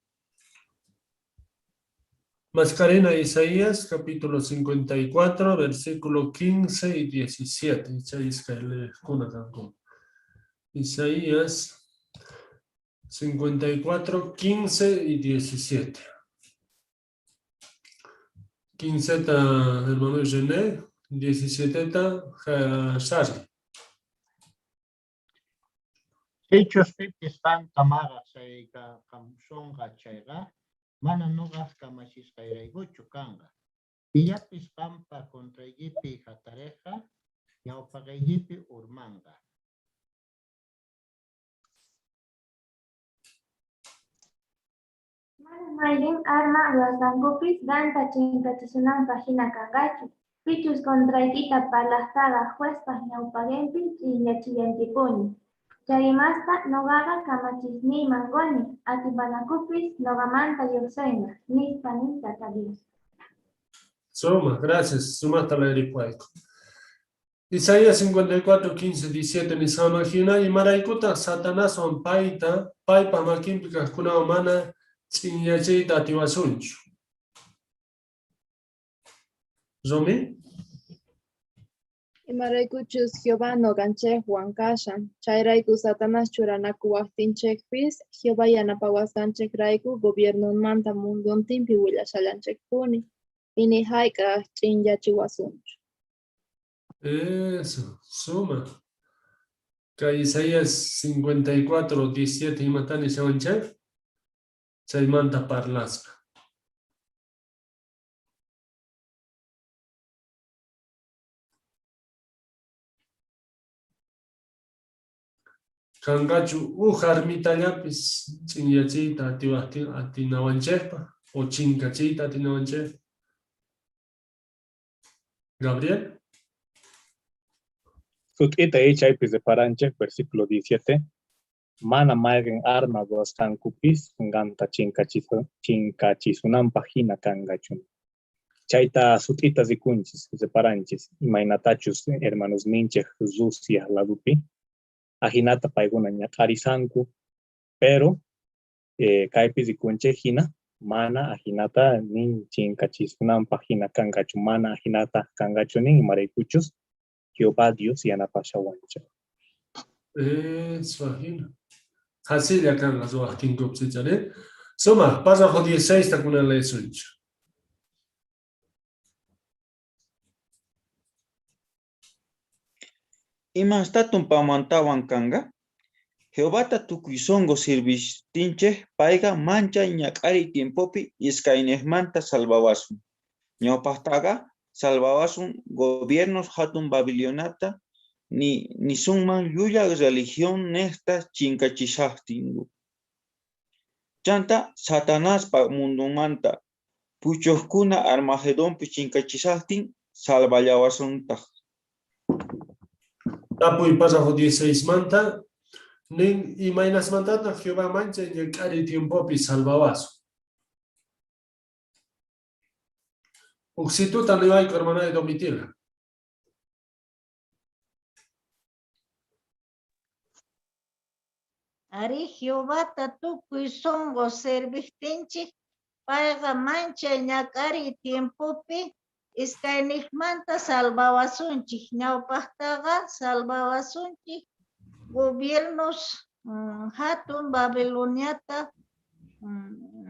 Mascarena Isaías capítulo 54, versículo 15 y 17. Isaías 54, 15 y 17. 15 hermano René, 17 Shari. Sichus pipis qanta maqaj chayqa chayqa, Mana noqaj kamachisqayraykuchu kanqa. Pillapis qampa contraykipi jatarejqa ñawpaqeykipi urmanqa. Mana mayqen arma ruwasqankupis qanta chinkachisunanpaj jina kanqachu. Pichus contraykita parlajtaqa juezpa ñawpaqenpi ch'inyachillankipuni. Chay imasta noqaqa kamachisniyman qoni, atipanakupis noqamanta llojsenqa, nispa nin Tata Dios. Suma, gracias. Sumajta leeripuwayku. Isaías 54, 15, 17 nisqanman jina, imaraykutaj Satanaswan payta, paypa makinpi kajkunawan mana ch'inyachiyta atiwasunchu? Romy? Imaraykuchus Jehová noqanchejwan kashan, chayrayku Satanás churanakuwajtinchejpis, Jehová yanapawasqanchejrayku gobiernonmanta mundontinpi willashallanchejpuni, y ni jayk'aj ch'inyachiwasunchu. Eso, suma. Kay Isaías 54, 17 imatá nishawanchej? Chaymanta parlaspa. Kanqachu uj armitallapis ch'inyachiyta atiwajtin atinawanchejpaj o chinkachiyta atinawanchejpaj? Gabriel. Sut'ita chaypi reparanchej, versículo 17, mana mayqen arma ruwasqankupis qanta chinkachisunanpaj jina kanqachu. Chayta sut'ita rikunchis, reparanchis, imaynatachus hermanosninchej Rusia ladopi, ajinata paykuna ñak'arisanku, pero kaypi rikunchej jina, mana ajinata nin chinkachisunanpaj jina kanqachu, mana ajinata kanqachu nin, imaraykuchus Jehová Dios yanapashawanchej. Eso, ajina. Qhasilla kanqa ruwajtinkupis, ichari. Sumaj, párrafo 16 ta kunan leesunchej. Imastá tumpamantawan kanqa? Jehovata tukuy sonqo sirvejtinchej, payqa manchay ñak'ariy tiempopi iskaynejmanta salvawasun. Ñawpajtaqa salvawasun gobiernos jatun Babiloniata nisunman llulla religionnejta chinkachishajtinku. Chantá Satanaspa mundonmanta puchojkuna Armagedonpi chinkachishajtin salvallawasuntaj. Tapuy párrafo 16 manta nin imaynasmantataj Jehová manchay ñak'ariy tiempopi salvawasun. Ujsituta niwayku hermanay Domitila. Arí, Jehovata tukuy sonqo servijtinchej, payqa manchay ñak'ariy tiempopi iskaynejmanta salvawasunchej. Ñawpajtaqa salvawasunchej gobiernos jatun Babiloniata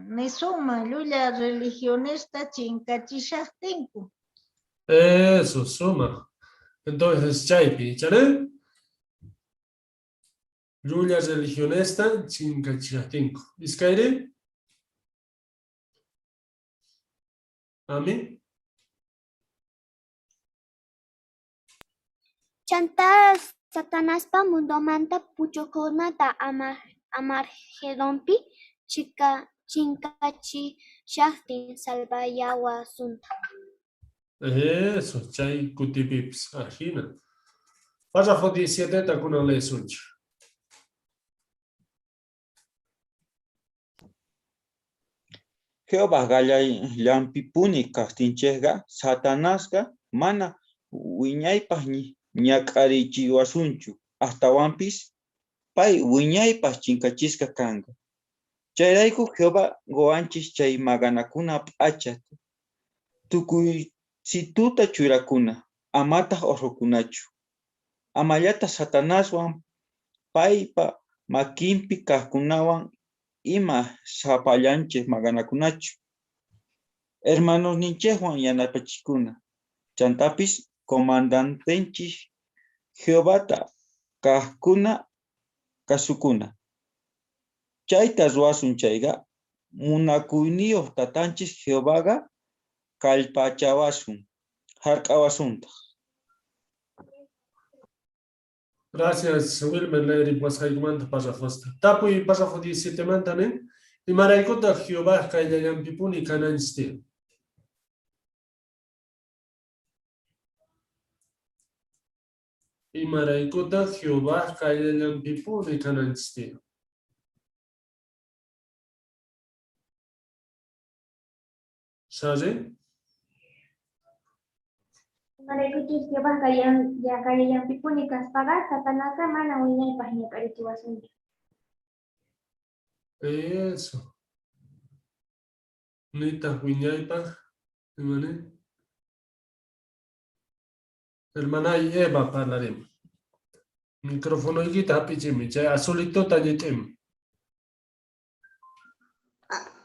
nisunman llulla religionesta chinkachishajtinku. Eso, sumaj. Entonces, chaypi, icharí? Llulla religionesta chinkachishajtinku. Iskayrí? Ami? Chantá Satanaspa mundonmanta puchojkunata Armagedonpi chinkachishajtin salvallawasuntaj. Eso, chay kutipipis ajina. Párrafo 17 ta kunan leesunchej. Jehovaj qayllanpipuni kajtinchejqa, Satanasqa mana wiñaypaj ñak'arichiwasunchu, astawanpis pay wiñaypaj chinkachisqa kanqa. Chayrayku Jehová qowanchej chay maqanakuna p'achata, tukuysituta churakuna, amataj orqhokunachu. Amallataj Satanaswan paypa makinpi kajkunawan ima sapallanchej maqanakunachu. Hermanosninchejwan yanapachikuna. Chantapis comandantenchej Jehovata kajkuna kasukuna. Chayta ruwasun chayqa, Munakuyniyoj Tatanchej Jehovaqa kallpachawasun, jark'awasuntaj. Gracias, Wilmer, leeripuwasqaykumanta parrafosta. Tapuy párrafo 17 manta nin, imaraykutaj Jehovaj qayllallanpipuni kananchis tiyan? Imaraykutaj Jehovaj qayllallanpipuni kananchis tiyan? Sari? Imaraykuchus Jehovaj qayllallanpipuni kaspaqa, Satanasqa mana wiñaypaj ñak'arichiwasunchu. Eso. Nitaj wiñaypaj, ima nin? Hermanay Eva parlarimuy. Microfonoykita hap'ichimuy, chay azulitota ñit'imuy.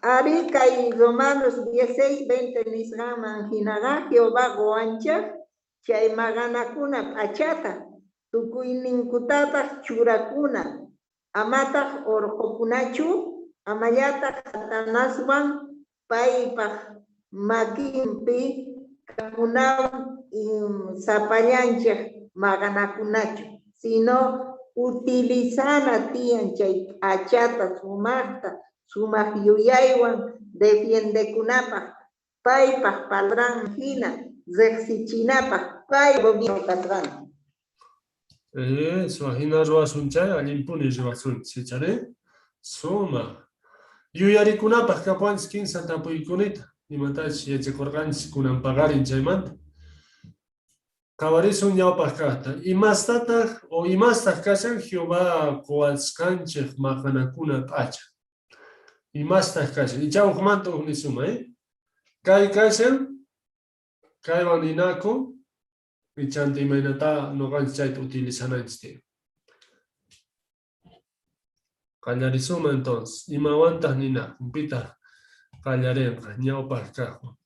Arí, kay Romanos 16, 20 nisqanman jinaqa Jehová qowanchej chay maqanakuna p'achata, tukuyninkutataj churakuna, amataj orqhokunachu, amallataj Satanaswan paypaj makinpi kajkunawan sapallanchej maqanakunachu, sino utilizana tiyan chay p'achata sumajta, sumaj yuyaywan defiendekunapaj, paypaj palabranman jina rejsichinapaj pay gobierno kasqanta. Eso, ajina ruwasun chay, allinpuni ruwasunchis, icharí? Sumaj. Yuyarikunapaj kapuwanchis kinsa tapuykunita, imatachus yachakorqanchis kunan paqarin chaymanta. Qhawarisun ñawpaj kajta. Imastataj o imastaj kashan Jehová qowasqanchej maqanakuna p'acha? Imastaj kashan? Ichá ujmanta uj nisuma, eh? Kay kashan, kaywan ninaku, ichanta imaynatá noqanchis chayta utilizananchis tiyan. Qallarisuman entonces, imawantaj ninakun? Pitaj qallarenqa ñawpaj kajwan?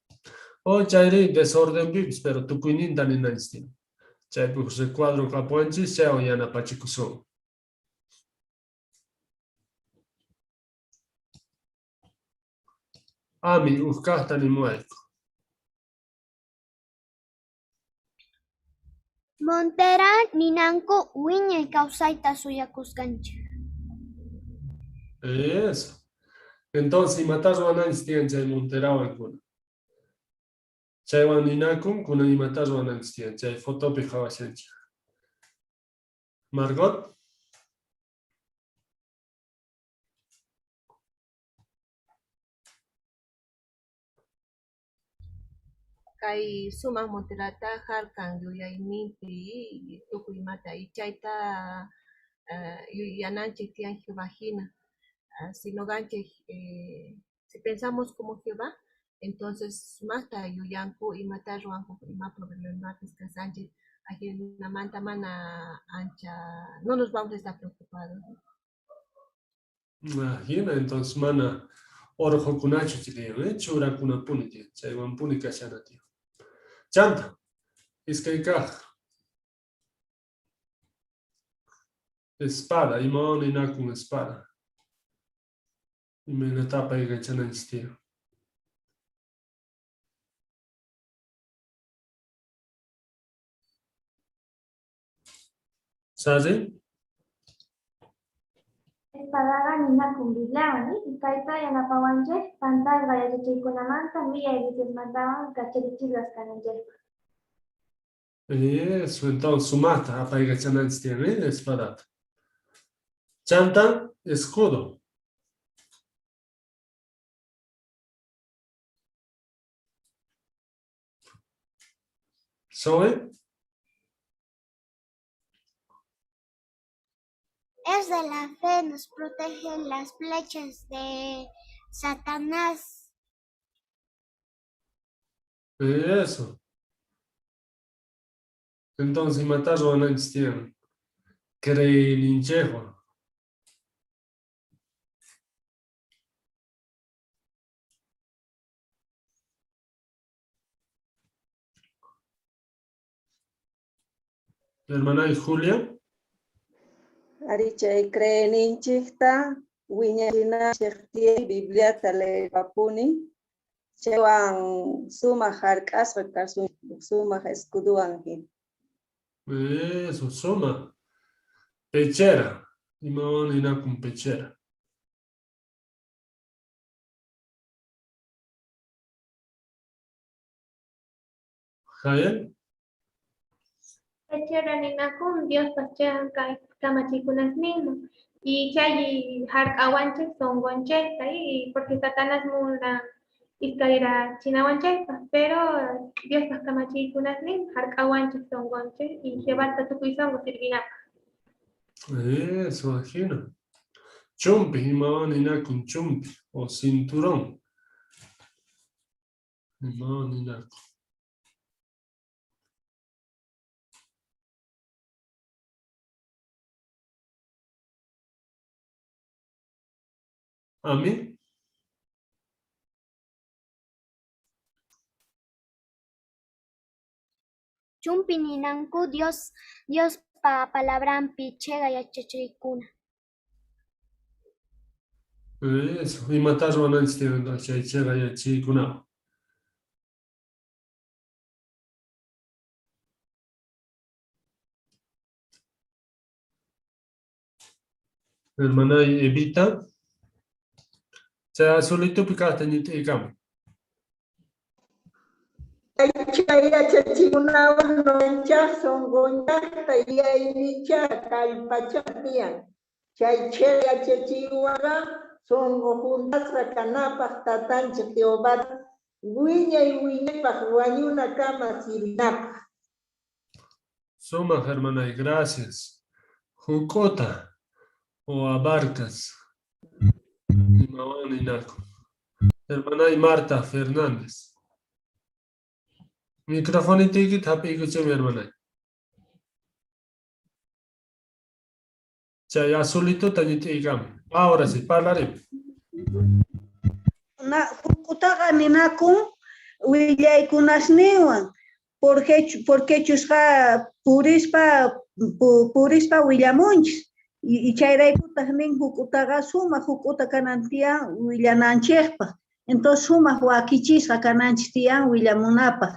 O chayri desordenpipis, pero tukuyninta ninanchis tiyan. Chaypi uj recuadro kapuwanchis, chaywan yanapachikusun. Ami, uj kajta nimuwayku. Montera ninanku wiñay kawsayta suyakusqanchej. Eso. Entonces, imatá ruwananchis tiyan chay monterawan kunan? Chaywan ninakun, kunan imatá ruwananchis tiyan? Chay fotopi qhawashanchej. Margot? Kay sumaq monterata jark'an yuyayninpi tukuy imata y chayta yuyananchej tiyan Jehová jina. Si noqanchej si pensamos como Jehová, entonces sumajta yuyanku imata ruwanku ima problemapis kashanchej, ajinamanta mana ancha no nos vamos a estar preocupados. Jina, entonces mana orqhokunachu tiyan, churakunapuni tiyan, chaywanpuni kashana tiyan. Chanta, iskay kaj. Espada, imawan ninakun espada? Imaynatá apaykachananchis tiyan? Sari? Espadaqa ninakun Bibliawan, y kayta yanapawanchej pantasqa yachachiykunamanta millay viciosmantawan kacharichisqas kananchejpaj. Eso, entonces sumajta apaykachananchis tiyan, ¿eh? Espadata. Chanta, escudo. Zoe? Es de la fe, nos protegen las flechas de Satanás. Eso. Entonces, imatá ruwananchis tiyan? Creeyninchejwan. Hermana Julia. Ari chay creeyninchejta Wiñachinanchej tiyan Bibliata leerpapuni, chaywan sumaj jark'asqa kasunchej, sumaj escudowan jina. Eso, suma. Pechera. Imawan ninakun pechera. Jael. Pechera ninakun Diospa cheqan kamachiykunasninman y chay jark'awanchej sonqonchejta y porque Satanás munan iskayrachinawanchejpaj, pero Diospa kamachiykunasnin jark'awanchej sonqonchej y Jehovata tukuy sonqo sirvinapaj. Eso, ajina. Chumpi, imawan ninakun chumpi o cinturón. Imawan ninakun. A mí? Chumpi ninanku Dios Diospa palabranpi chega yachachiykuna. Eso, imatá ruwananchis tiyan chay chega yachaykunawan. Hermanay Evita. Chay azulitupi kajta ñit'iykamuy. Chay yachachikunawan noqanchej sonqonchejta yuyayninchejta kallpachana tiyan. Chay cheqa yachachiywanqa sonqo junt'asqa kanapaj Tatanchej Jehovata wiñay wiñaypaj wañunakama sirvinapaj. Sumaj hermanay, gracias. Juk'uta o abarcas. Imawan ninakun. Hermanay Marta Fernández. Microfonitoykita hap'iykuchimi hermanay. Chay azulituta ñit'iykamuy. Ahora sí, parlarimuy. Na, juk'utaqa ninakun willaykunasninwan, porque porquechusqa purispa purispa willamunchis. Y chayraykutaj nin juk'utaqa sumaj juk'uta kanan tiyan willananchejpaj. Entonces sumaj wakichisqa kananchis tiyan willamunapaj.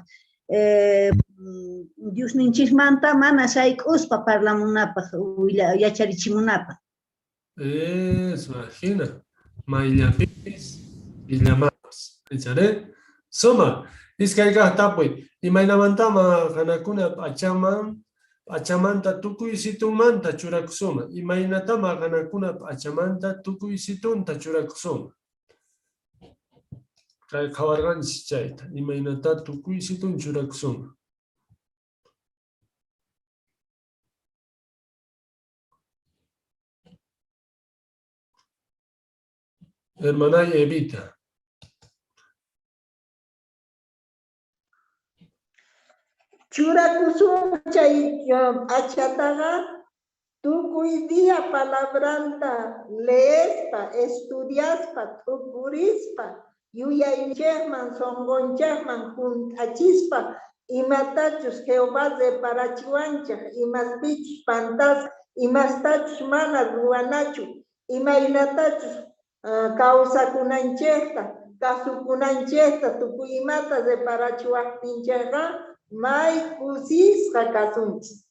Diosninchismanta mana sayk'uspa parlamunapaj, yacharichimunapaj. Eso, ajina. Mayllapipis, illamanpas. Icharí? Sumaj. Iskay kaj tapuy. Imaynamantá maqanakuna p'achaman p'achamanta tukuy situnmanta churakusunman? Imaynatá maqanakuna p'achamanta tukuy situnta churakusunman? Kay qhawarqanchis chayta. Imaynatá tukuy situn churakusunman? Hermanay Evita. Churakusun chay p'achataqa tukuy día palabranta leespa, estudiaspa, t'ukurispa, yuyayninchejman, sonqonchejman junt'achispa, imatachus Jehová reparachiwanchej, imaspichus pantasqa, imastachus mana ruwanachu, imaynatachus kawsakunanchejta, kasukunanchejta, tukuy imata reparachiwajtinchejqa may kusisqa kasunchis.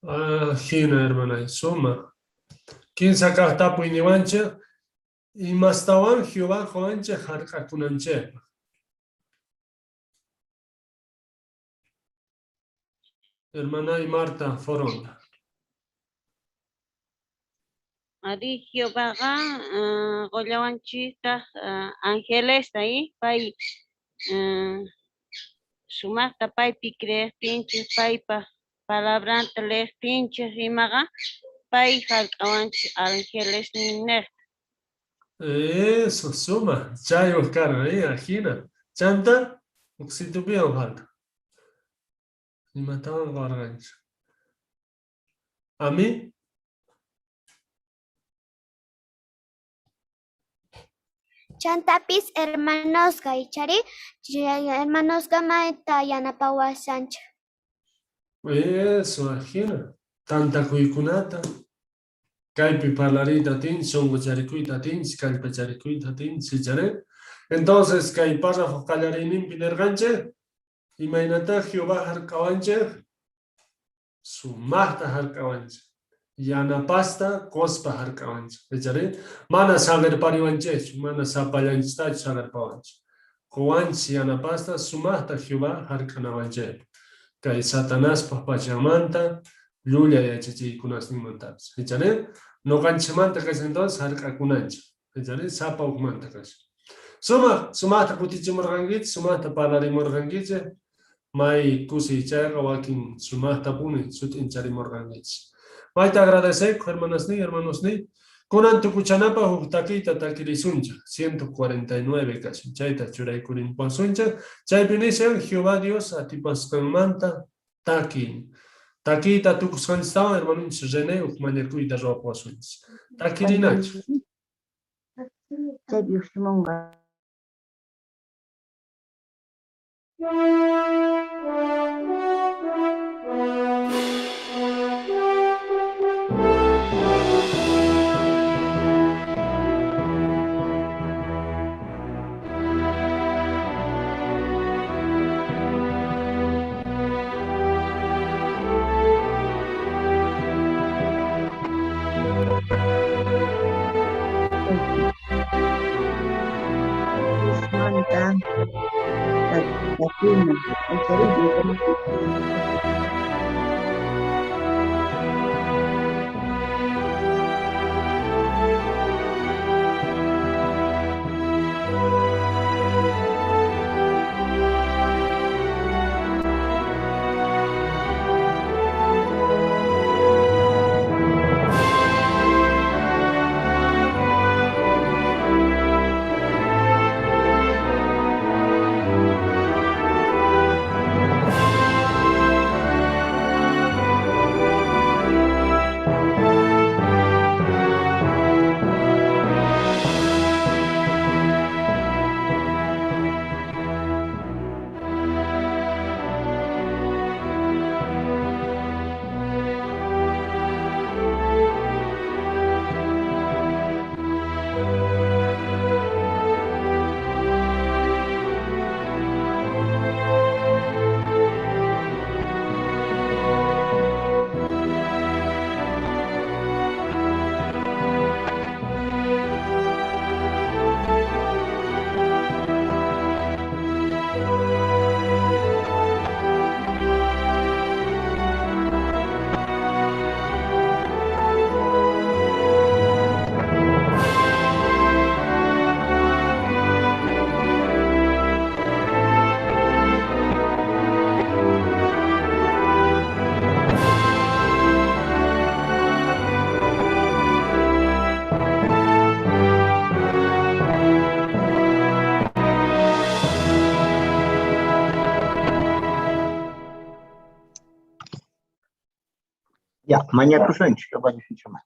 Ah, jina, hermanay, sumaj. Kinsa kaj tapuy niwanchej, imastawan Jehová qowanchej jark'akunanchejpaj? Hermanay Marta Foronda. Arí, Jehovaqa qollawanchejtaj angelesta, pay sumajta paypi creejtinchej, paypa palabranta leejtinchej imaqa, pay jark'awanchej angelesninnejta. Eso, sumaj, chay uj karqa, ajina. Chanta, uj situpiwan falta. Imatawan qowarqanchej? A mí? Chantapis hermanosqa, icharí? Hermanosqa mayta yanapawashanchej. Eso, ajina. Tantakuykunata, Kaypi parlariyta atinchis, sonqocharikuyta atinchis, kallpacharikuyta atinchis, ichari? Entonces, kay párrafo qallariyninpi nerqanchej, imaynatá Jehová jark'awanchej? Sumajta jark'awanchej. Yanapasta qospa jark'awanchej. Ichari? Mana saqerpariwanchejchu, mana sapallanchistachu saqerpawanchej. Qowanchis yanapasta sumajta Jehová jark'anawanchejpaj. Kay Satanaspa pachanmanta, llulla yachachiykunasninmantapis. Ichari? Noqanchejmanta kashan entonces jark'akunanchej. Ichari? Sapa ujmanta kashan. Sumaj, sumajta kutichimorqankichej, sumajta parlarimorqankichej. May kusiy chayqa wakin sumajtapuni sut'incharimorqankichej. Mayta agradecekoj hermanasniy, hermanosniy. Kunan tukuchanapaj uj takiyta takirisunchej, 149 kashan, chayta churaykurinpasunchej. Chaypi nishan Jehová Dios atipasqanmanta takiy. Takiyta tukusqanchistawan hermanonchis René uj mañakuyta ruwapuwasunchis. Takirinachej. Chaypi lluqsimunqa. Diosmanta takina. Ya, mañakusunchik Jehová Diosninchikmanta.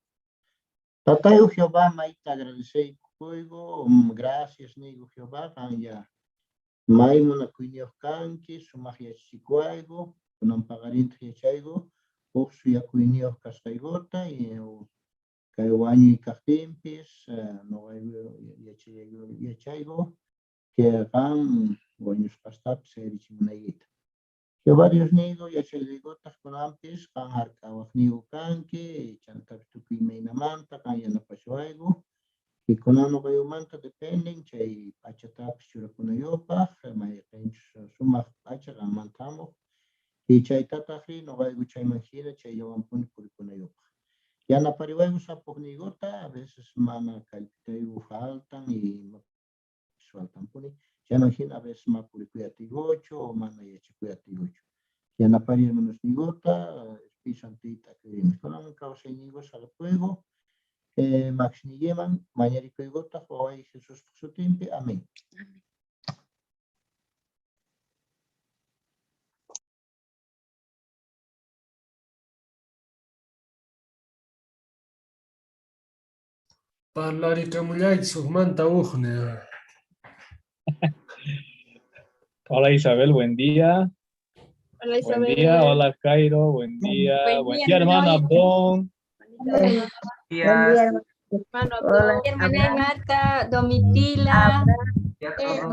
Tatayu Jehová, mayta agradecekuyku, gracias niyku Jehová, qan ya may munakuyniyuq kanki, sumaq yachachikuwayku, kunan paqarintaj yachayku, uj suyakuyniyuq kasqaykuta, y kay wañuy kajtinpis, noqayku yachayku, que qan wañusqastapis sayarichimunaykita. Jehová Dios niyku, yachaykutaj kunanpis, qan jark'awajniyku kanki, chantapis tukuy imaynamanta qan yanapashuwayku, y kunan noqaymanta dependen chay p'achatapis churakunayupaj, mayqinchus sumaq p'acha qanmanta hamuq, y chaytatajri noqayku chayman hina chayllawanpuni purikunayupaj. Yanapariwayku sapojniykuta, a veces mana kallpitayku faltan y faltanpuni, chayman hina a veces ma purikuyatiykuchu o mana yachakuyatiykuchu. Yanapari hermanosniykuta, Espíritu Santita akririmik. Kunan kawsayniyku saqepuyku, makisniykiman mañarikuykutaj waway Jesuspa sutinpi. Amén. Parlarikamullaychis ujmanta ujni. Hola Isabel, buen día. Hola Buen Isabel. día, hola Jairo, buen día. Buen Buen día, día, hermano Noé. Abdón. Buen día, días. Hermano, Hola. hermana Marta, Domitila. Ya todos.